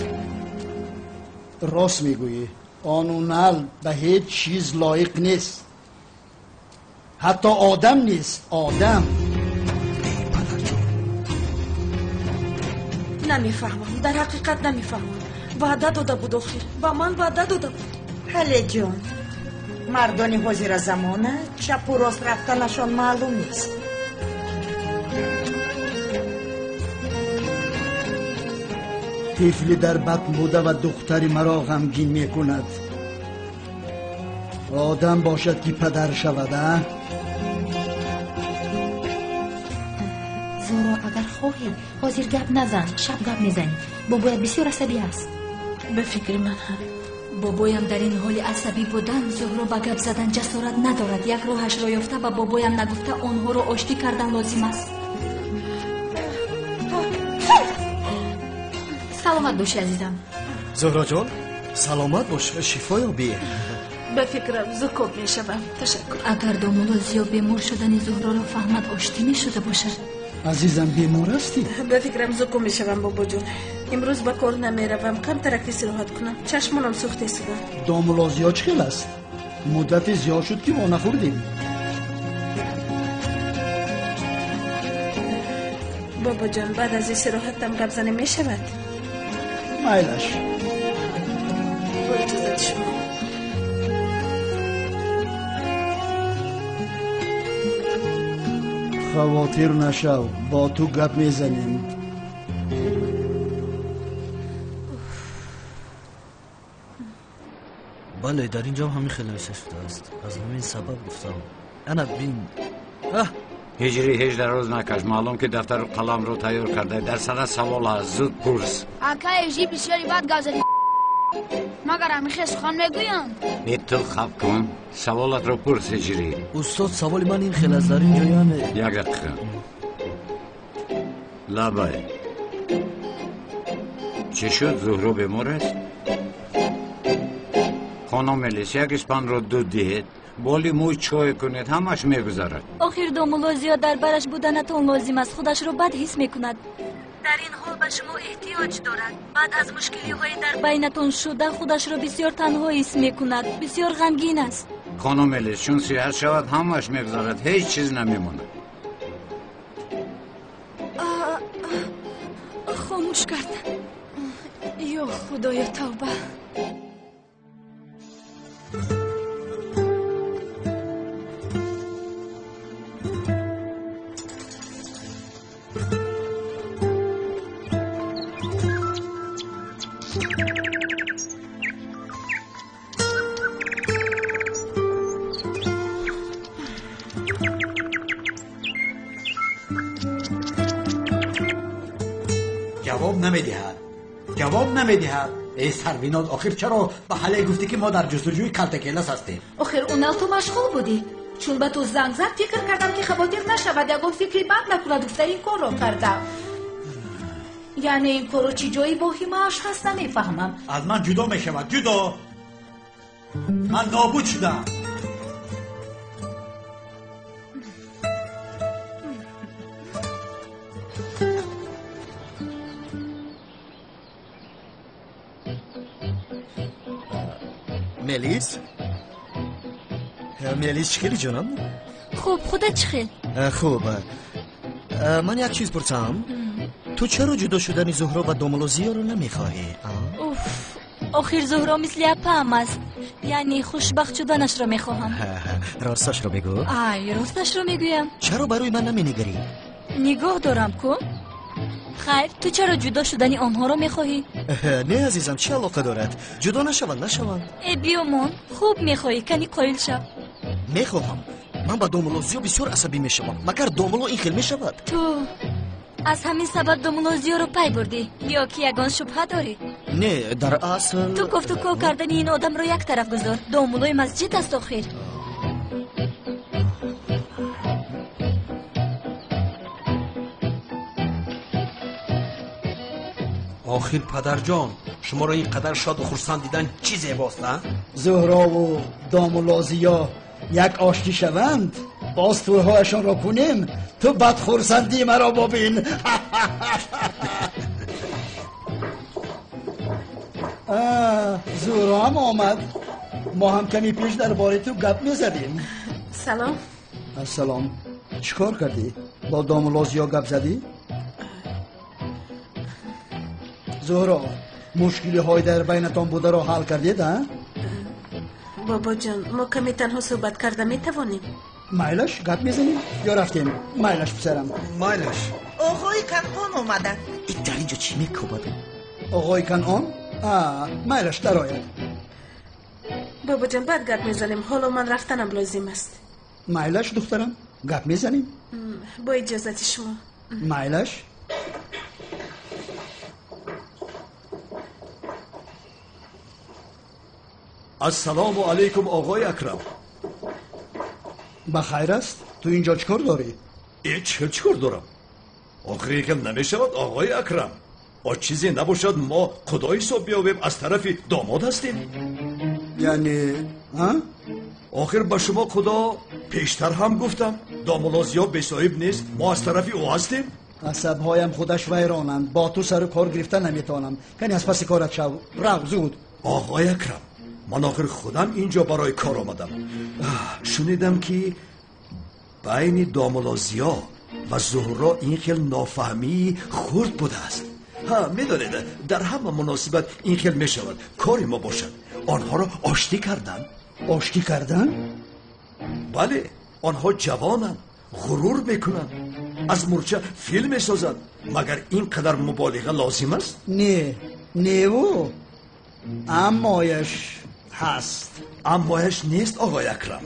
Рост мегӯӣ, он Унал ба ҳеҷ чиз лоиқ нест. Ҳатто одам нест, одам. Намефаҳмам, дар ҳақиқат намефаҳмам. Ваъда дода буд охир, ба ман ваъда дода буд. Ҳале ҷон, мардони ҳозира замона чапу рост рафтанашон маълум нест. Тифли дар батн буда ва духтари маро ғамгин мекунад. Одам бошад ки падар шавад, а? Зуҳро, агар хоҳӣ, ҳозир гап назан, шаб гап мезанӣ. Бобоят бисёр асабӣ аст. Ба фикри ман ҳам. Бобоям дар ин ҳоли асабӣ будан, Зуҳро ба гап задан ҷасорат надорад. Як роҳашро ёфта ба бобоям нагуфта онҳоро оштӣ кардан лозим аст. Саломат боши, азизам. Зуҳроҷон, саломат бош, шифо ёбӣ. Ба фикрам зуком мешавам. Ташаккур. Агар домулло Зиё бемор шудани Зуҳроро фаҳмад, оштӣ мешуда бошад. Азизам, бемор ҳастӣ? Ба фикрам зуком мешавам, бобоҷон. Имрӯз ба кор намеравам, камтарак истироҳат кунам. Чашмонам сӯхта истоданд. Домулло Зиё чӣ хел аст? Муддате зиёд шуд ки мо нахӯрдем. Бобоҷон, баъд аз истироҳатам гап занем мешавад? Майлаш. Бо иҷозати шумо. Хавотир нашав, бо ту гап мезанем. Бале, дар ин ҷо ҳамин хел навишта шудааст. Аз ҳамин сабаб гуфтам. Ана бин. Ҳиҷрӣ, ҳеҷ дароз накаш. Маълум ки дафтару қаламро тайёр карда. Дар сара савол ҳаст, зуд пурс. Ака, ҳиҷрӣ бисёри бад гап задӣ. Магар ҳамин сухан мегӯянд? Э, ту хаб кун. Саволатро пурс, ҳиҷрӣ. Устод, саволи ман ин хел аст. Дар ин ҷо яъне як дақиқа. Лабай. Чӣ шуд? Зуҳро бемор аст? Хонум Мелис, як испанро дуд диҳед, боли мӯй чой кунед, ҳамаш мегузарад. Охир домулло Зиё дар бараш буданатон лозим аст. Худашро бад ҳис мекунад. Дар ин ҳол ба шумо эҳтиёҷ дорад. Баъд аз мушкилиҳои дар байнатон шуда худашро бисёр танҳо ҳис мекунад. Бисёр ғамгин аст. Хонум Мелис, чун сиҳат шавад ҳамааш мегузарад, ҳеҷ чиз намемонад. Хомӯш кард. Ё Худоё, тавба. Ҷавоб намедиҳад. Эй Сарвиноз, охир чаро ба ҳале гуфтӣ, ки мо дар ҷустуҷӯи калтакелас ҳастем? Охир Унал, ту машғул будӣ. Чун ба ту занг зад, фикр кардам, ки хавотир нашавад, ягон фикри бад накунад, гуфта ин корро кардам. Яъне ин корро чӣ ҷои воҳимааш ҳаст, намефаҳмам. Аз ман ҷудо мешавад, ҷудо. Ман нобуд шудам. Мелис? Мелис, чӣ хели ҷонам? Хуб, худат чӣ хел? Хуб. Ман як чиз пурсам. Ту чаро ҷудо шудани Зуҳро ва домулло Зиёро намехоҳӣ? Уф, охир Зуҳро мисли апаам аст. Яъне хушбахт шуданашро мехоҳам. Росташро бигӯ. Ай, росташро мегӯям. Чаро барои ман наменигарӣ? Нигоҳ дорам ку. Хайр, ту чаро ҷудо шудани онҳоро мехоҳӣ? Не, азизам, чӣ алоқа дорад? Ҷудо нашаванд, нашаванд. Э, биёмон, хуб мехоҳӣ, кани қоил шав. Мехоҳам. Ман ба домулло Зиё бисёр асабӣ мешавам. Магар домулло ин хел мешавад? Ту аз ҳамин сабаб домулло Зиёро пай бурдӣ ё ки ягон шубҳа дорӣ? Не, дар асл. Ту кофтуков кардани ин одамро як тараф гузор. Домуллои масҷид аст охир. Охир падарҷон, шуморо ин қадар шоду хурсанд дидан чӣ зебост, а? Зуҳрову домулло Зиё як оштӣ шаванд, боз тӯйҳояшонро кунем, ту бадхурсандии маро бобин. Зуҳро ҳам омад. Мо ҳам ками пеш дар бораи ту гап мезадем. Салом. Ассалом. Чӣ кор кардӣ? Бо домулло Зиё гап задӣ? Зуҳро, мушкилиҳои дар байнатон бударо ҳал кардед, а? Бобоҷон, мо каме танҳо суҳбат карда метавонем? Майлаш, гап мезанем ё рафтем? Майлаш, писарам. Майлаш. Оғои Канъон омада. Дар инҷо чӣ мекӯбад? Оғои Канъон? Майлаш, дарояд. Бобоҷон, баъд гап мезанем. Ҳоло ман рафтанам лозим аст. Майлаш, духтарам, гап мезанем? Бо иҷозати шумо. Майлаш. Ассалому алайкум, оғои Акрам. Ба хайр аст? Ту инҷо чӣ кор дорӣ? Э, чӣ чӣ кор дорам? Охир ин намешавад, оғои Акрам. О чизе набошад, мо худо ҳисоб биёбем, аз тарафи домод ҳастем. Яъне, а? Охир ба шумо худо пештар ҳам гуфтам, домулло Зиё бесоҳиб нест, мо аз тарафи ӯ ҳастем. Асабҳоям худаш вайронанд, бо ту сару кор гирифта наметавонам. Кани аз паси корат шав, рав зуд. Оғои Акрам, ман охир худам инҷо барои кор омадам. Шунидам, ки байни домулло Зиё ва Зуҳро ин хел нофаҳмии хурд будааст. Ҳа, медонед, дар ҳама муносибат ин хел мешавад. Кори мо бошад онҳоро оштӣ кардан. Оштӣ кардан? Бале, онҳо ҷавонанд, ғурур мекунанд, аз мурча филм месозанд. Магар ин қадар муболиға лозим аст? Не, неву, аммояш ҳаст. Аммояш нест, оғои Акрам.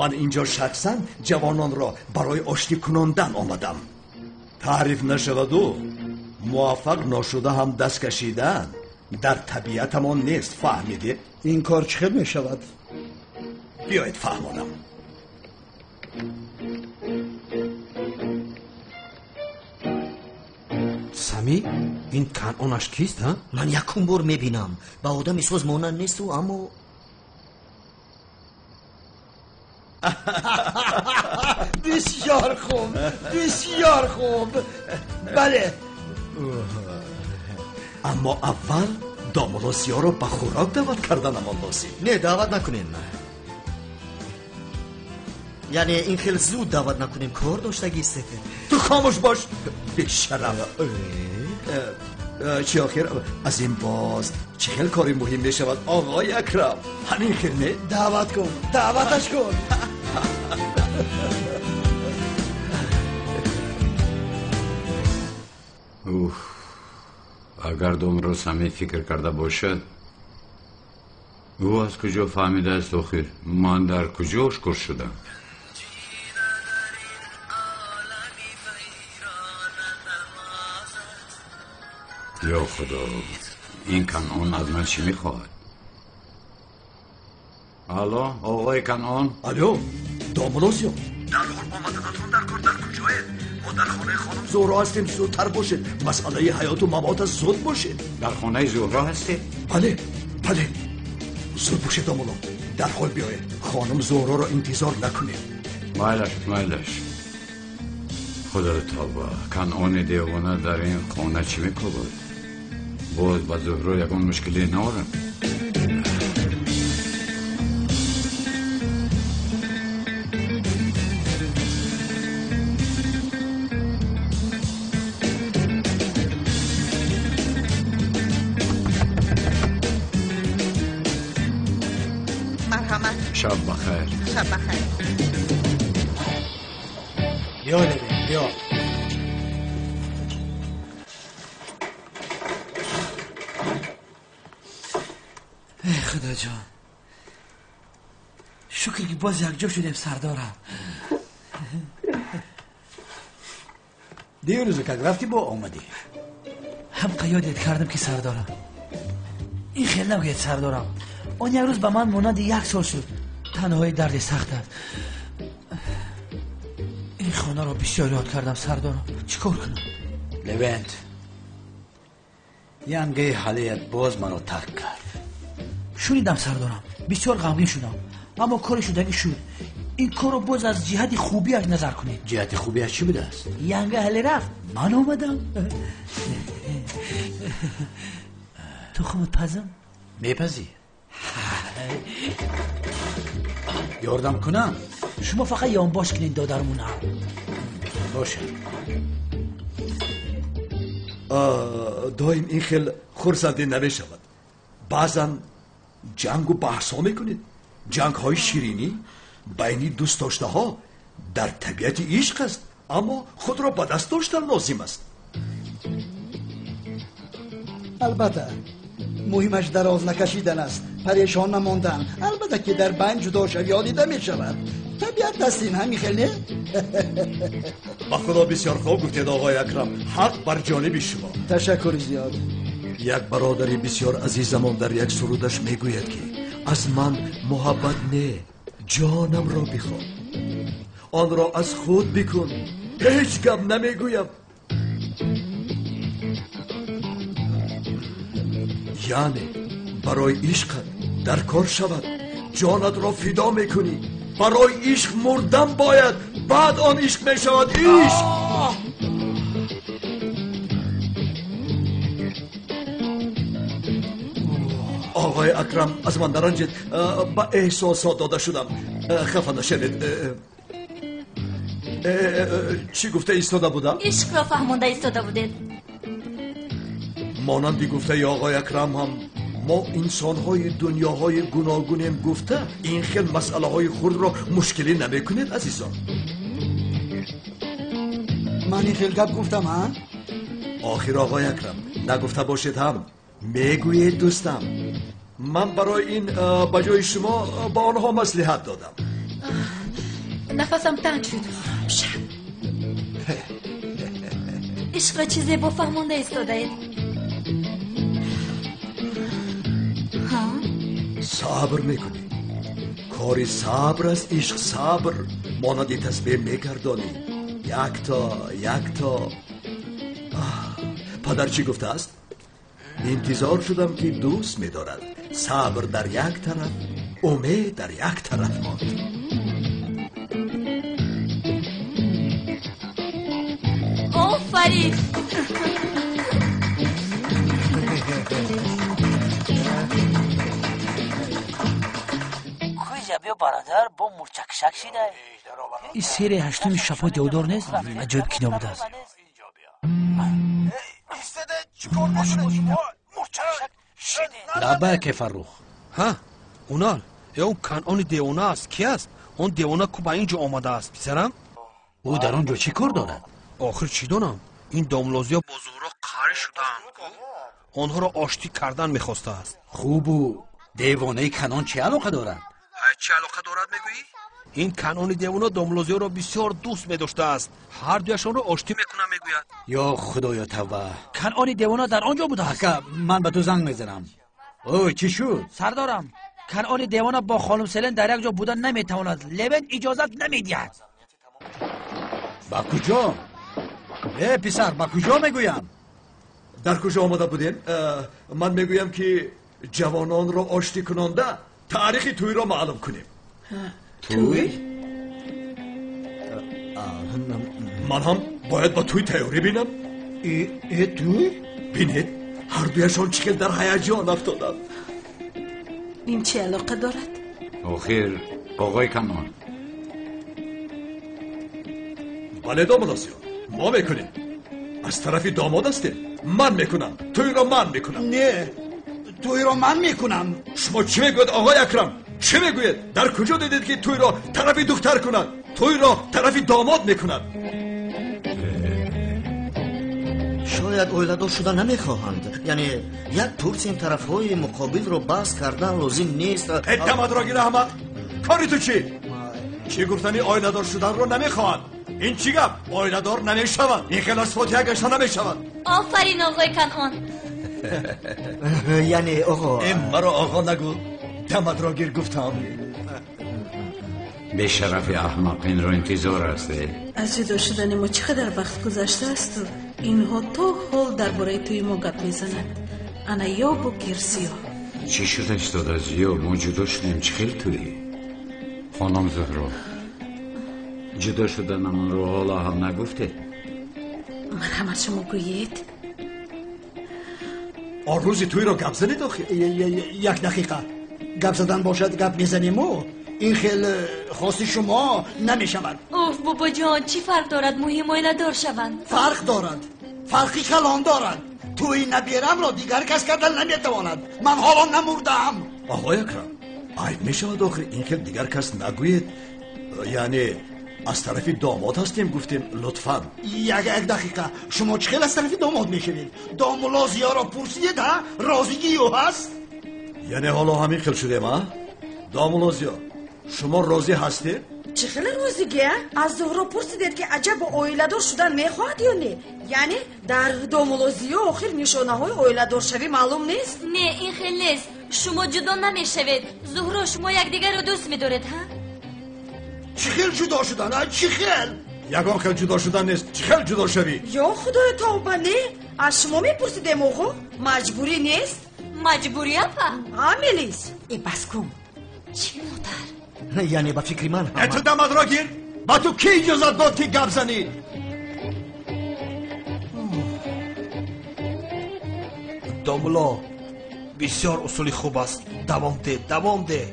Ман инҷо шахсан ҷавононро барои оштӣ кунондан омадам. Таъриф нашаваду муваффақ ношуда ҳам даст кашидан дар табиатамон нест, фаҳмидед? Ин кор чӣ хел мешавад? Биёед фаҳмонам. Сами, ин Канъонаш кист, ҳа? Ман якум бор мебинам. Ба одами соз монанд несту, аммо Бисёр хуб, бисёр хуб. Бале, Аммо аввал домулло Зиёро ба хӯрок даъват карданамон лозим. Не, даъват накунем. Яъне ин хел зуд даъват накунем, кор доштагист. Ту хомӯш бош, бешараф. Чӣ охир аз ин боз чӣ хел кори муҳим мешавад, оғои Акрам? Ҳамин хел не? Даъват кун, даъваташ кун. Уф, агар домро самӣ фикр карда бошад, ӯ аз куҷо фаҳмидааст охир ман дар куҷо ошкор шудам? Ё Худо, ин Канъон аз ман чӣ мехоҳад? Алло, оғои Канъон. Алло, домулло Зиё, дарҳол омаданатон дар кор. Дар куҷоед? Мо дар хонаи хонум Зуҳро ҳастем. Зудтар бошед, масъалаи ҳаёту мамот аст, зуд бошед. Дар хонаи Зуҳро ҳастед? Бале, бале, зуд бошед домулло, дарҳол биёед. Хонум Зуҳроро интизор накунед. Майлаш, майлаш. Худо тавба, Канъони девона дар ин хона чӣ мекобад? Боз ба Зуҳро ягон мушкиле наорам. Марҳамат. Шаб бахайр. Шаб бахайр. Биё, Левин, биё. Эй Худоҷон, шукр ки боз якҷо шудем, сардорам. Дирӯза как рафтӣ бо омадӣ? Ҳам қаёдият кардам ки сардорам. Ин хел нагӯед сардорам. Он як рӯз ба ман монанди як сол шуд. Танҳои дарди сахт аст. Ин хонаро бисёр ёд кардам сардорам. Чӣ кор кунам? Левент, янгаи ҳалият боз маро тарк кард. Шунидам сардорам, бисёр ғамгин шудам, аммо кори шудагӣ шуд. Ин корро боз аз ҷиҳати хубиаш назар кунед. Ҷиҳати хубиаш чӣ будааст? Янга ҳале рафт, ман омадам. Ту хумут пазам? Мепазӣ? Ёрдам кунам? Шумо фақат ёнбош кунед, додармонам. Бошад. Доим ин хел хурсандӣ намешавад. Баъзан ҷангу баҳсҳо мекунед. Ҷангҳои ширинӣ байни дӯстдоштаҳо дар табиати ишқ аст, аммо худро ба даст доштан лозим аст. Албатта, муҳимаш дароз накашидан аст, парешон намондан. Албатта ки дар байн ҷудошавиҳо дида мешавад. Табиат аст ин, ҳамин хел не? Ба Худо бисёр хуб гуфтед, оғои Акрам. Ҳақ бар ҷониби шумо. Ташаккури зиёд. Як бародари бисёр азизамон дар як сурудаш мегӯяд ки аз ман муҳаббат не, ҷонамро бихоҳ, онро аз худ бикун, ҳеҷ гап намегӯям. Яъне барои ишқат дар кор шавад, ҷонатро фидо мекунӣ. Барои ишқ мурдан бояд, баъд он ишқ мешавад ишқ. Оғои Акрам, аз ман наранҷед, ба эҳсосот дода шудам. Хафа нашавед. Чӣ гуфта истода будам? Ишқро фаҳмонда истода будед. Монанди гуфтаи оғои Акрам ҳам мо инсонҳои дунёҳои гуногунем гуфта ин хел масъалаҳои хурдро мушкилӣ намекунед, азизон. Ман ин хел гап гуфтам, ҳа? Охир оғои Акрам, нагуфта бошед ҳам мегӯед дӯстам. Ман барои ин ба ҷои шумо ба онҳо маслиҳат додам. Нафасам танг шуд. Ишқро чизе бо фаҳмонда истодаед. Сабр мекунӣ. Кори сабр аст ишқ, сабр. Монанди тасбеҳ мегардонӣ. Якто, якто. Падар чӣ гуфтааст? Интизор шудам ки дӯст медорад. Сабр дар як тараф, умед дар як тараф монд. Офарин! биё бародар, бо мурчакшак шидай. Ин серияи ҳаштуми шафои девдор нест? Аҷоиб кино будааст. Лабайке, Фаррух. Ҳа, Унал, э он Канъони девона аст. Ки аст? Он девона ку ба ин ҷо омадааст, писарам? Ӯ дар он ҷо чӣ кор дорад? Охир чӣ донам? Ин домлозиё бо Зуҳро қарӣ шудаанд. Онҳоро оштӣ кардан мехостааст. Хубу девонаи Канъон чӣ алоқа дорад? Ҳай, чӣ алоқа дорад мегӯӣ? Ин Канъони девона домлозиёро бисёр дӯст медоштааст. Ҳар дуяшонро оштӣ мекунам мегӯяд. Ё худоё, тавба! Канъони девона дар он ҷо будааст. Ака, ман ба ту занг мезанам. Ой, чӣ шуд? Сардорам, Канъони девона бо хонум Селен дар як ҷо будан наметавонад. Левент иҷозат намедиҳад. Ба куҷо? Э, писар, ба куҷо мегӯям? Дар куҷо омада будем? Ман мегӯям ки ҷавононро оштӣ кунонда таърихи тӯйро маълум кунем. Тӯй? Ман ҳам бояд ба тӯй тайёрӣ бинам. Э, тӯй? Бинед, ҳар дуяшон чӣ хел дар ҳаяҷон афтоданд. Ин чӣ алоқа дорад? Охир, оғои Канъон. Бале, домлозиё, мо мекунем. Аз тарафи домод ҳастем. Ман мекунам. Тӯйро ман мекунам. Не, тӯйро ман мекунам. Шумо чӣ мегӯед, оғои Акрам? Чӣ мегӯед? Дар куҷо дидед ки тӯйро тарафи духтар кунад? Тӯйро тарафи домод мекунад. Шояд оиладор шуда намехоҳанд. Яъне як пурсем тарафҳои муқобилро баҳс кардан лозим нест. Э, дамадро гир, аҳмақ! Кори ту чӣ? Чӣ гуфтани оиладор шуданро намехоҳанд? Ин чӣ гап? Оиладор намешаванд. Ин хел аз фотиҳа гашта намешаванд. Офарин, оғои Канъон. Яъне оғо. Э, маро оғо нагӯ. Дамадро гир гуфтам. Бешарафи аҳмақ инро интизор аст. Аз ҷудо шудани мо чӣ қадар вақт гузаштаасту инҳо то ҳол дар бораи тӯи мо гап мезананд. Ана ёбу гирсиё. Чӣ шуда истодааст? Ё мо ҷудо шудем, чӣ хел тӯй? Хонум Зуҳро, ҷудо шуданамонро ҳоло ҳам нагуфтед? Марҳамат, шумо гӯед. Он рӯзи тӯйро гап занед охир. Як дақиқа. Гап задан бошад, гап мезанему. Ин хел хости шумо намешавад. Уф, бобоҷон, чӣ фарқ дорад? Муҳим оиладор шаванд. Фарқ дорад, фарқи калон дорад. Тӯи наберамро дигар кас кардан наметавонад. Ман ҳоло намурдаам. Оғои Акрам, айб мешавад охир, ин хел дигар кас нагӯед. Яъне аз тарафи домод ҳастем гуфтем, лутфан. Як дақиқа, шумо чӣ хел аз тарафи домод мешавед? Домулло Зиёро пурсидед, ҳа? Розигии ӯ ҳаст? Яъне ҳоло ҳамин хел шудем, а? Домулло Зиё, шумо розӣ ҳастед? Чӣ хеле розигӣ, а? Аз Зуҳро пурсидед ки аҷаб оиладор шудан мехоҳад ё не? Яъне дар домулло Зиё охир нишонаҳои оиладоршавӣ маълум нест? Не, ин хел нест. Шумо ҷудо намешавед. Зуҳро, шумо якдигарро дӯст медоред, ҳа? Чӣ хел ҷудо шудан, а? Чӣ хел? Ягон хел ҷудо шудан нест. Чӣ хел ҷудо шавӣ? Ё худоё, тавба, не? Аз шумо мепурсидем, оғо? Маҷбурӣ нест? Маҷбурӣ, апа? А, Мелис? Э, бас кун. Чӣ, модар? Яъне ба фикри ман ҳама. Э, ту дамадро гир! Ба ту кӣ иҷозат дод ки гап занӣ? Домулло, бисёр усули хуб аст. Давом деҳ, давом деҳ.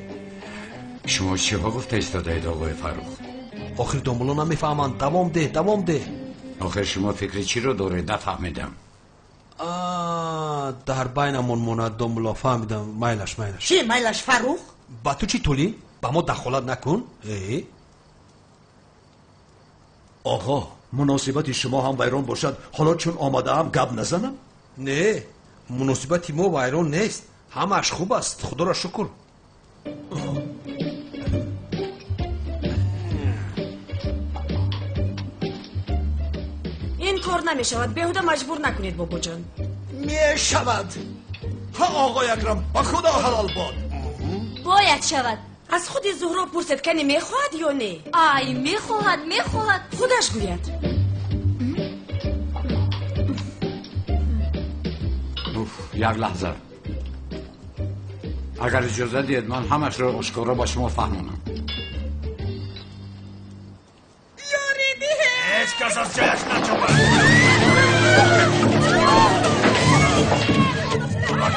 Шумо чиҳо гуфта истодаед, оғои Фаррух? Охир домулло намефаҳманд. Давом деҳ, давом деҳ. Охир шумо фикри чиро доред? Нафаҳмидам. Дар байнамон монад, домулло, фаҳмидам. Майлаш, майлаш. Чӣ майлаш, Фаррух? Ба ту чӣ, Тулин? Ба мо дахолат накун. Э? Оғо, муносибати шумо ҳам вайрон бошад, ҳоло чун омадаам гап назанам? Не, муносибати мо вайрон нест. Ҳамааш хуб аст, худоро шукр. Ин кор намешавад, беҳуда маҷбур накунед, бобоҷон. Мешавад. Ҳа, оғои Акрам, ба худо ҳалол бод. Бояд шавад. Аз худи Зуҳро пурсед, кани мехоҳад ё не? Ай, мехоҳад, мехоҳад. Худаш гӯяд. Уф, як лаҳза. Агар иҷоза диҳед, ман ҳамашро ошкоро ба шумо фаҳмонам. Ёрӣ диҳед! Ҳеҷ кас аз ҷояш наҷунбад.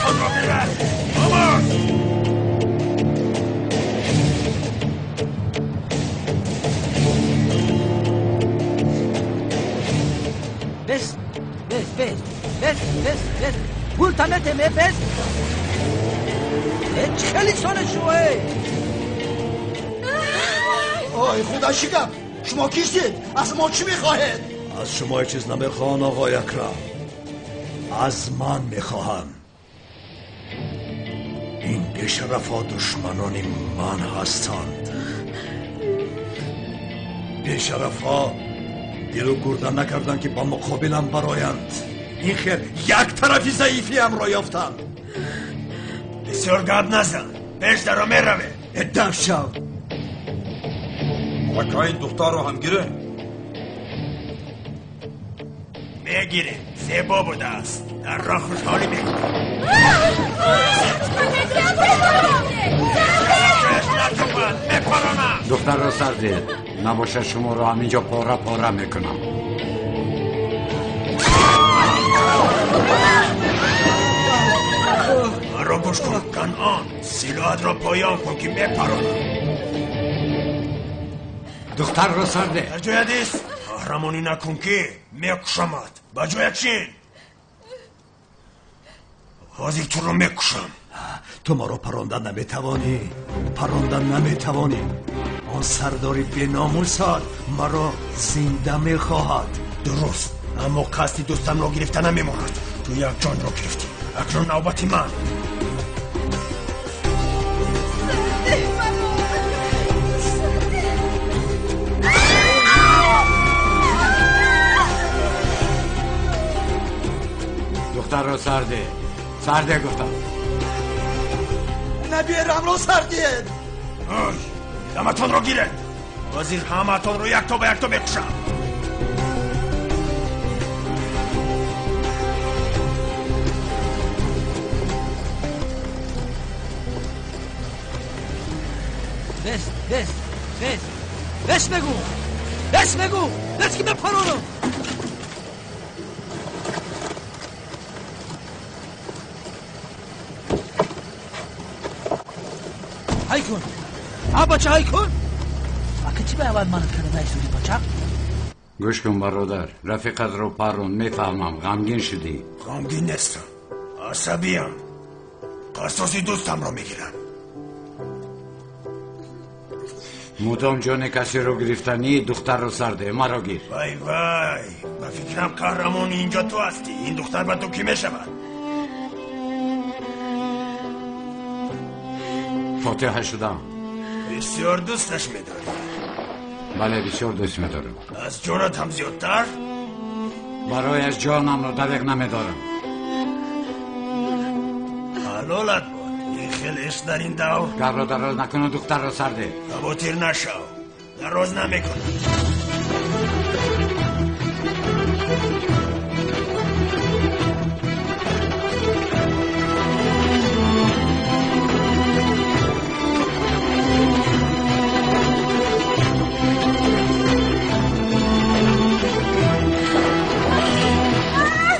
Худро бигир! Овоз! Пулта метем, э, бес. Э, чӣ хеле соне шумо, э? Ой, худо, чӣ гап? Шумо кистед? Аз мо чӣ мехоҳед? Аз шумо ҳеҷ чиз намехоҳам, оғои Акрам. Аз ман мехоҳам. Ин бешарафҳо душманони ман ҳастанд. Бешарафҳо дилу гурда накарданд, ки ба муқобилам бароянд. Ин хел як тарафи заифиамро ёфтанд. Бисёр гап назан, пеш даро, меравем. Даф шав. Ака, ин духтарро ҳам гирем? Мегирем, зебо будааст, дар роҳ хушҳолӣ мекунад. Мепаронам. Духтарро сар диҳед, набошад шуморо ҳаминҷо пора пора мекунам. Маро гӯш кун, Канъон, силоҳатро поён кун, ки мепаронам. Духтарро сар деҳ. Дар ҷоят ист, қаҳрамонӣ накун, ки мекушамат. Ба ҷоят чин, ҳозир туро мекушам. Ту маро паронда наметавонӣ, паронда наметавонӣ. Он сардори беномусат маро зинда мехоҳад. Дуруст, аммо қасди дӯстамро гирифта намемонад. Ту як ҷонро гирифтӣ, акнун навбати ман. Духтарро сар деҳ, сар деҳ гуфтам. Наберамро сар диҳед. Ой, даматонро гиред, ҳозир ҳамаатонро якто ба якто мекушам. Бес, бес, бес, бес мегӯ, бес мегӯ, бес, ки мепаронам. Ҳай кун, а бача, ҳай кун. Ака, чӣ ба аввал манат карда наисоди, бача? Гӯш кун, бародар, рафиқатро парон, мефаҳмам, ғамгин шудӣ. Ғамгин нестам, асабиям. Қасоси дӯстамро мегирам. Мудом ҷони касеро гирифтанӣ, духтарро сар деҳ, маро гир. Вай, вай, ба фикрам, қаҳрамони инҷо ту ҳастӣ. Ин духтар ба ту кӣ мешавад? Фотиҳа шудам. Бисёр дӯсташ медорӣ? Бале, бисёр дӯст медорам. Аз ҷонат ҳам зиёдтар? Барояш ҷонамро дареғ намедорам. Ҳалолат бод, ин хел ишқ дар ин давр. Гапро дароз накуну духтарро сар деҳ. Хавотир нашав, дароз намекунам.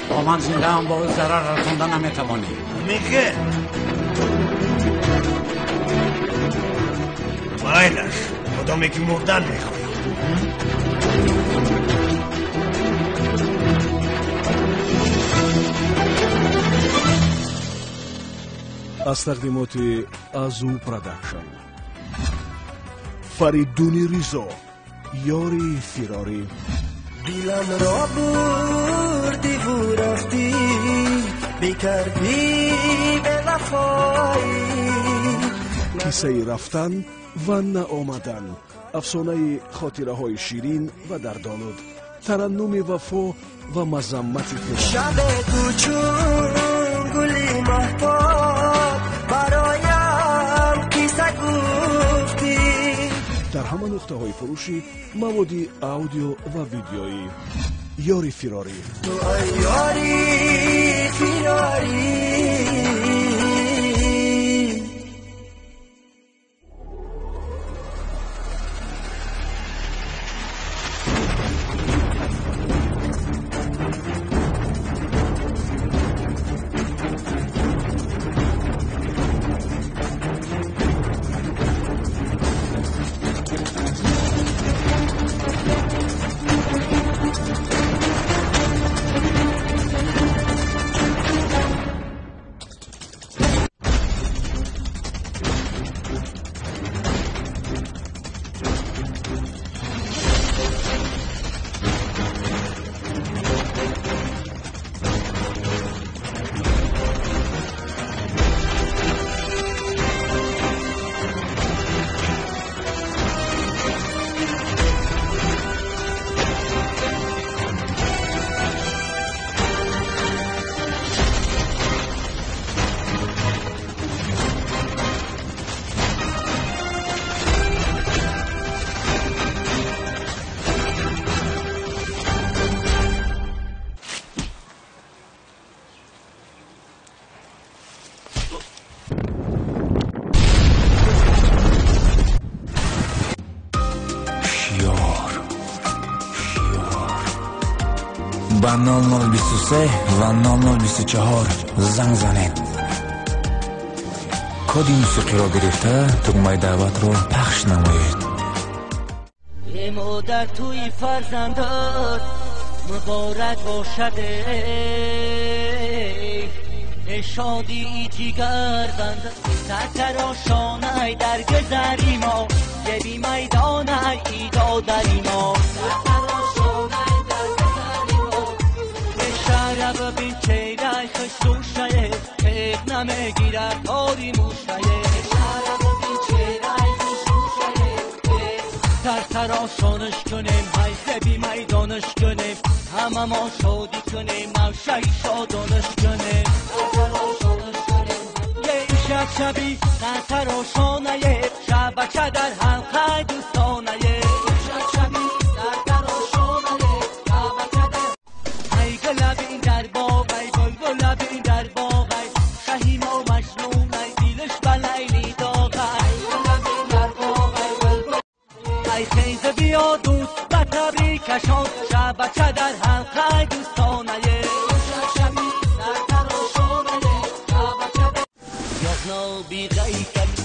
Бо ман зиндаам ба ӯ зарар расонда наметавонӣ. Михел, майлаш, одаме ки мурдан мехоҳад. Аз тақдимоти Азу Продакшн, Фаридуни Ризо, Ёри фирорӣ. Диламро бурдиву рафтӣ, бикардӣ бевафоӣ. Қиссаи рафтан ва наомадан, афсонаи хотираҳои ширин ва дардолуд, тараннуми вафо ва мазаммати фироқ. Шабе ту чун гули маҳтоб бароям қисса гуфтӣ. Дар ҳама нуқтаҳои фурӯши маводи аудио ва видеоӣ. Ёри фирорӣ. Ту ай ёри фирорӣ. Ба 0023 ва 0024 занг занед. Коди мусиқиро гирифта тугмаи даъватро пахш намоед. Е модар, туи фарзандот муборак бошад, эй шодии ҷигарбанд. Сартарошонай дар гузари мо, зеби майдонай идодари мо. Шараб бин чеҳраи хушрӯшае, тиғ намегирад кори мӯшае. Сартарошонаш кунем, ҳай зеби майдонаш кунем, ҳама мо шодӣ кунем, мавшаи шодонаш кунем. Шаб шаби сартарошонае, шабача дар ҳалқаи дӯстонае. Ай гулабин дар боғ, ай булбулабин дар боғ, ай шаҳи мо маҷнун, ай дилаш ба Лайли доғ. Ай гулабин дар боғ, ай булбул. Ай хез биё дӯст ба табрикашон, шабача дар ҳалқаи дӯстонае. Шаб шаби сартарошонае, шабача дар. Яғнобӣ ғайкали.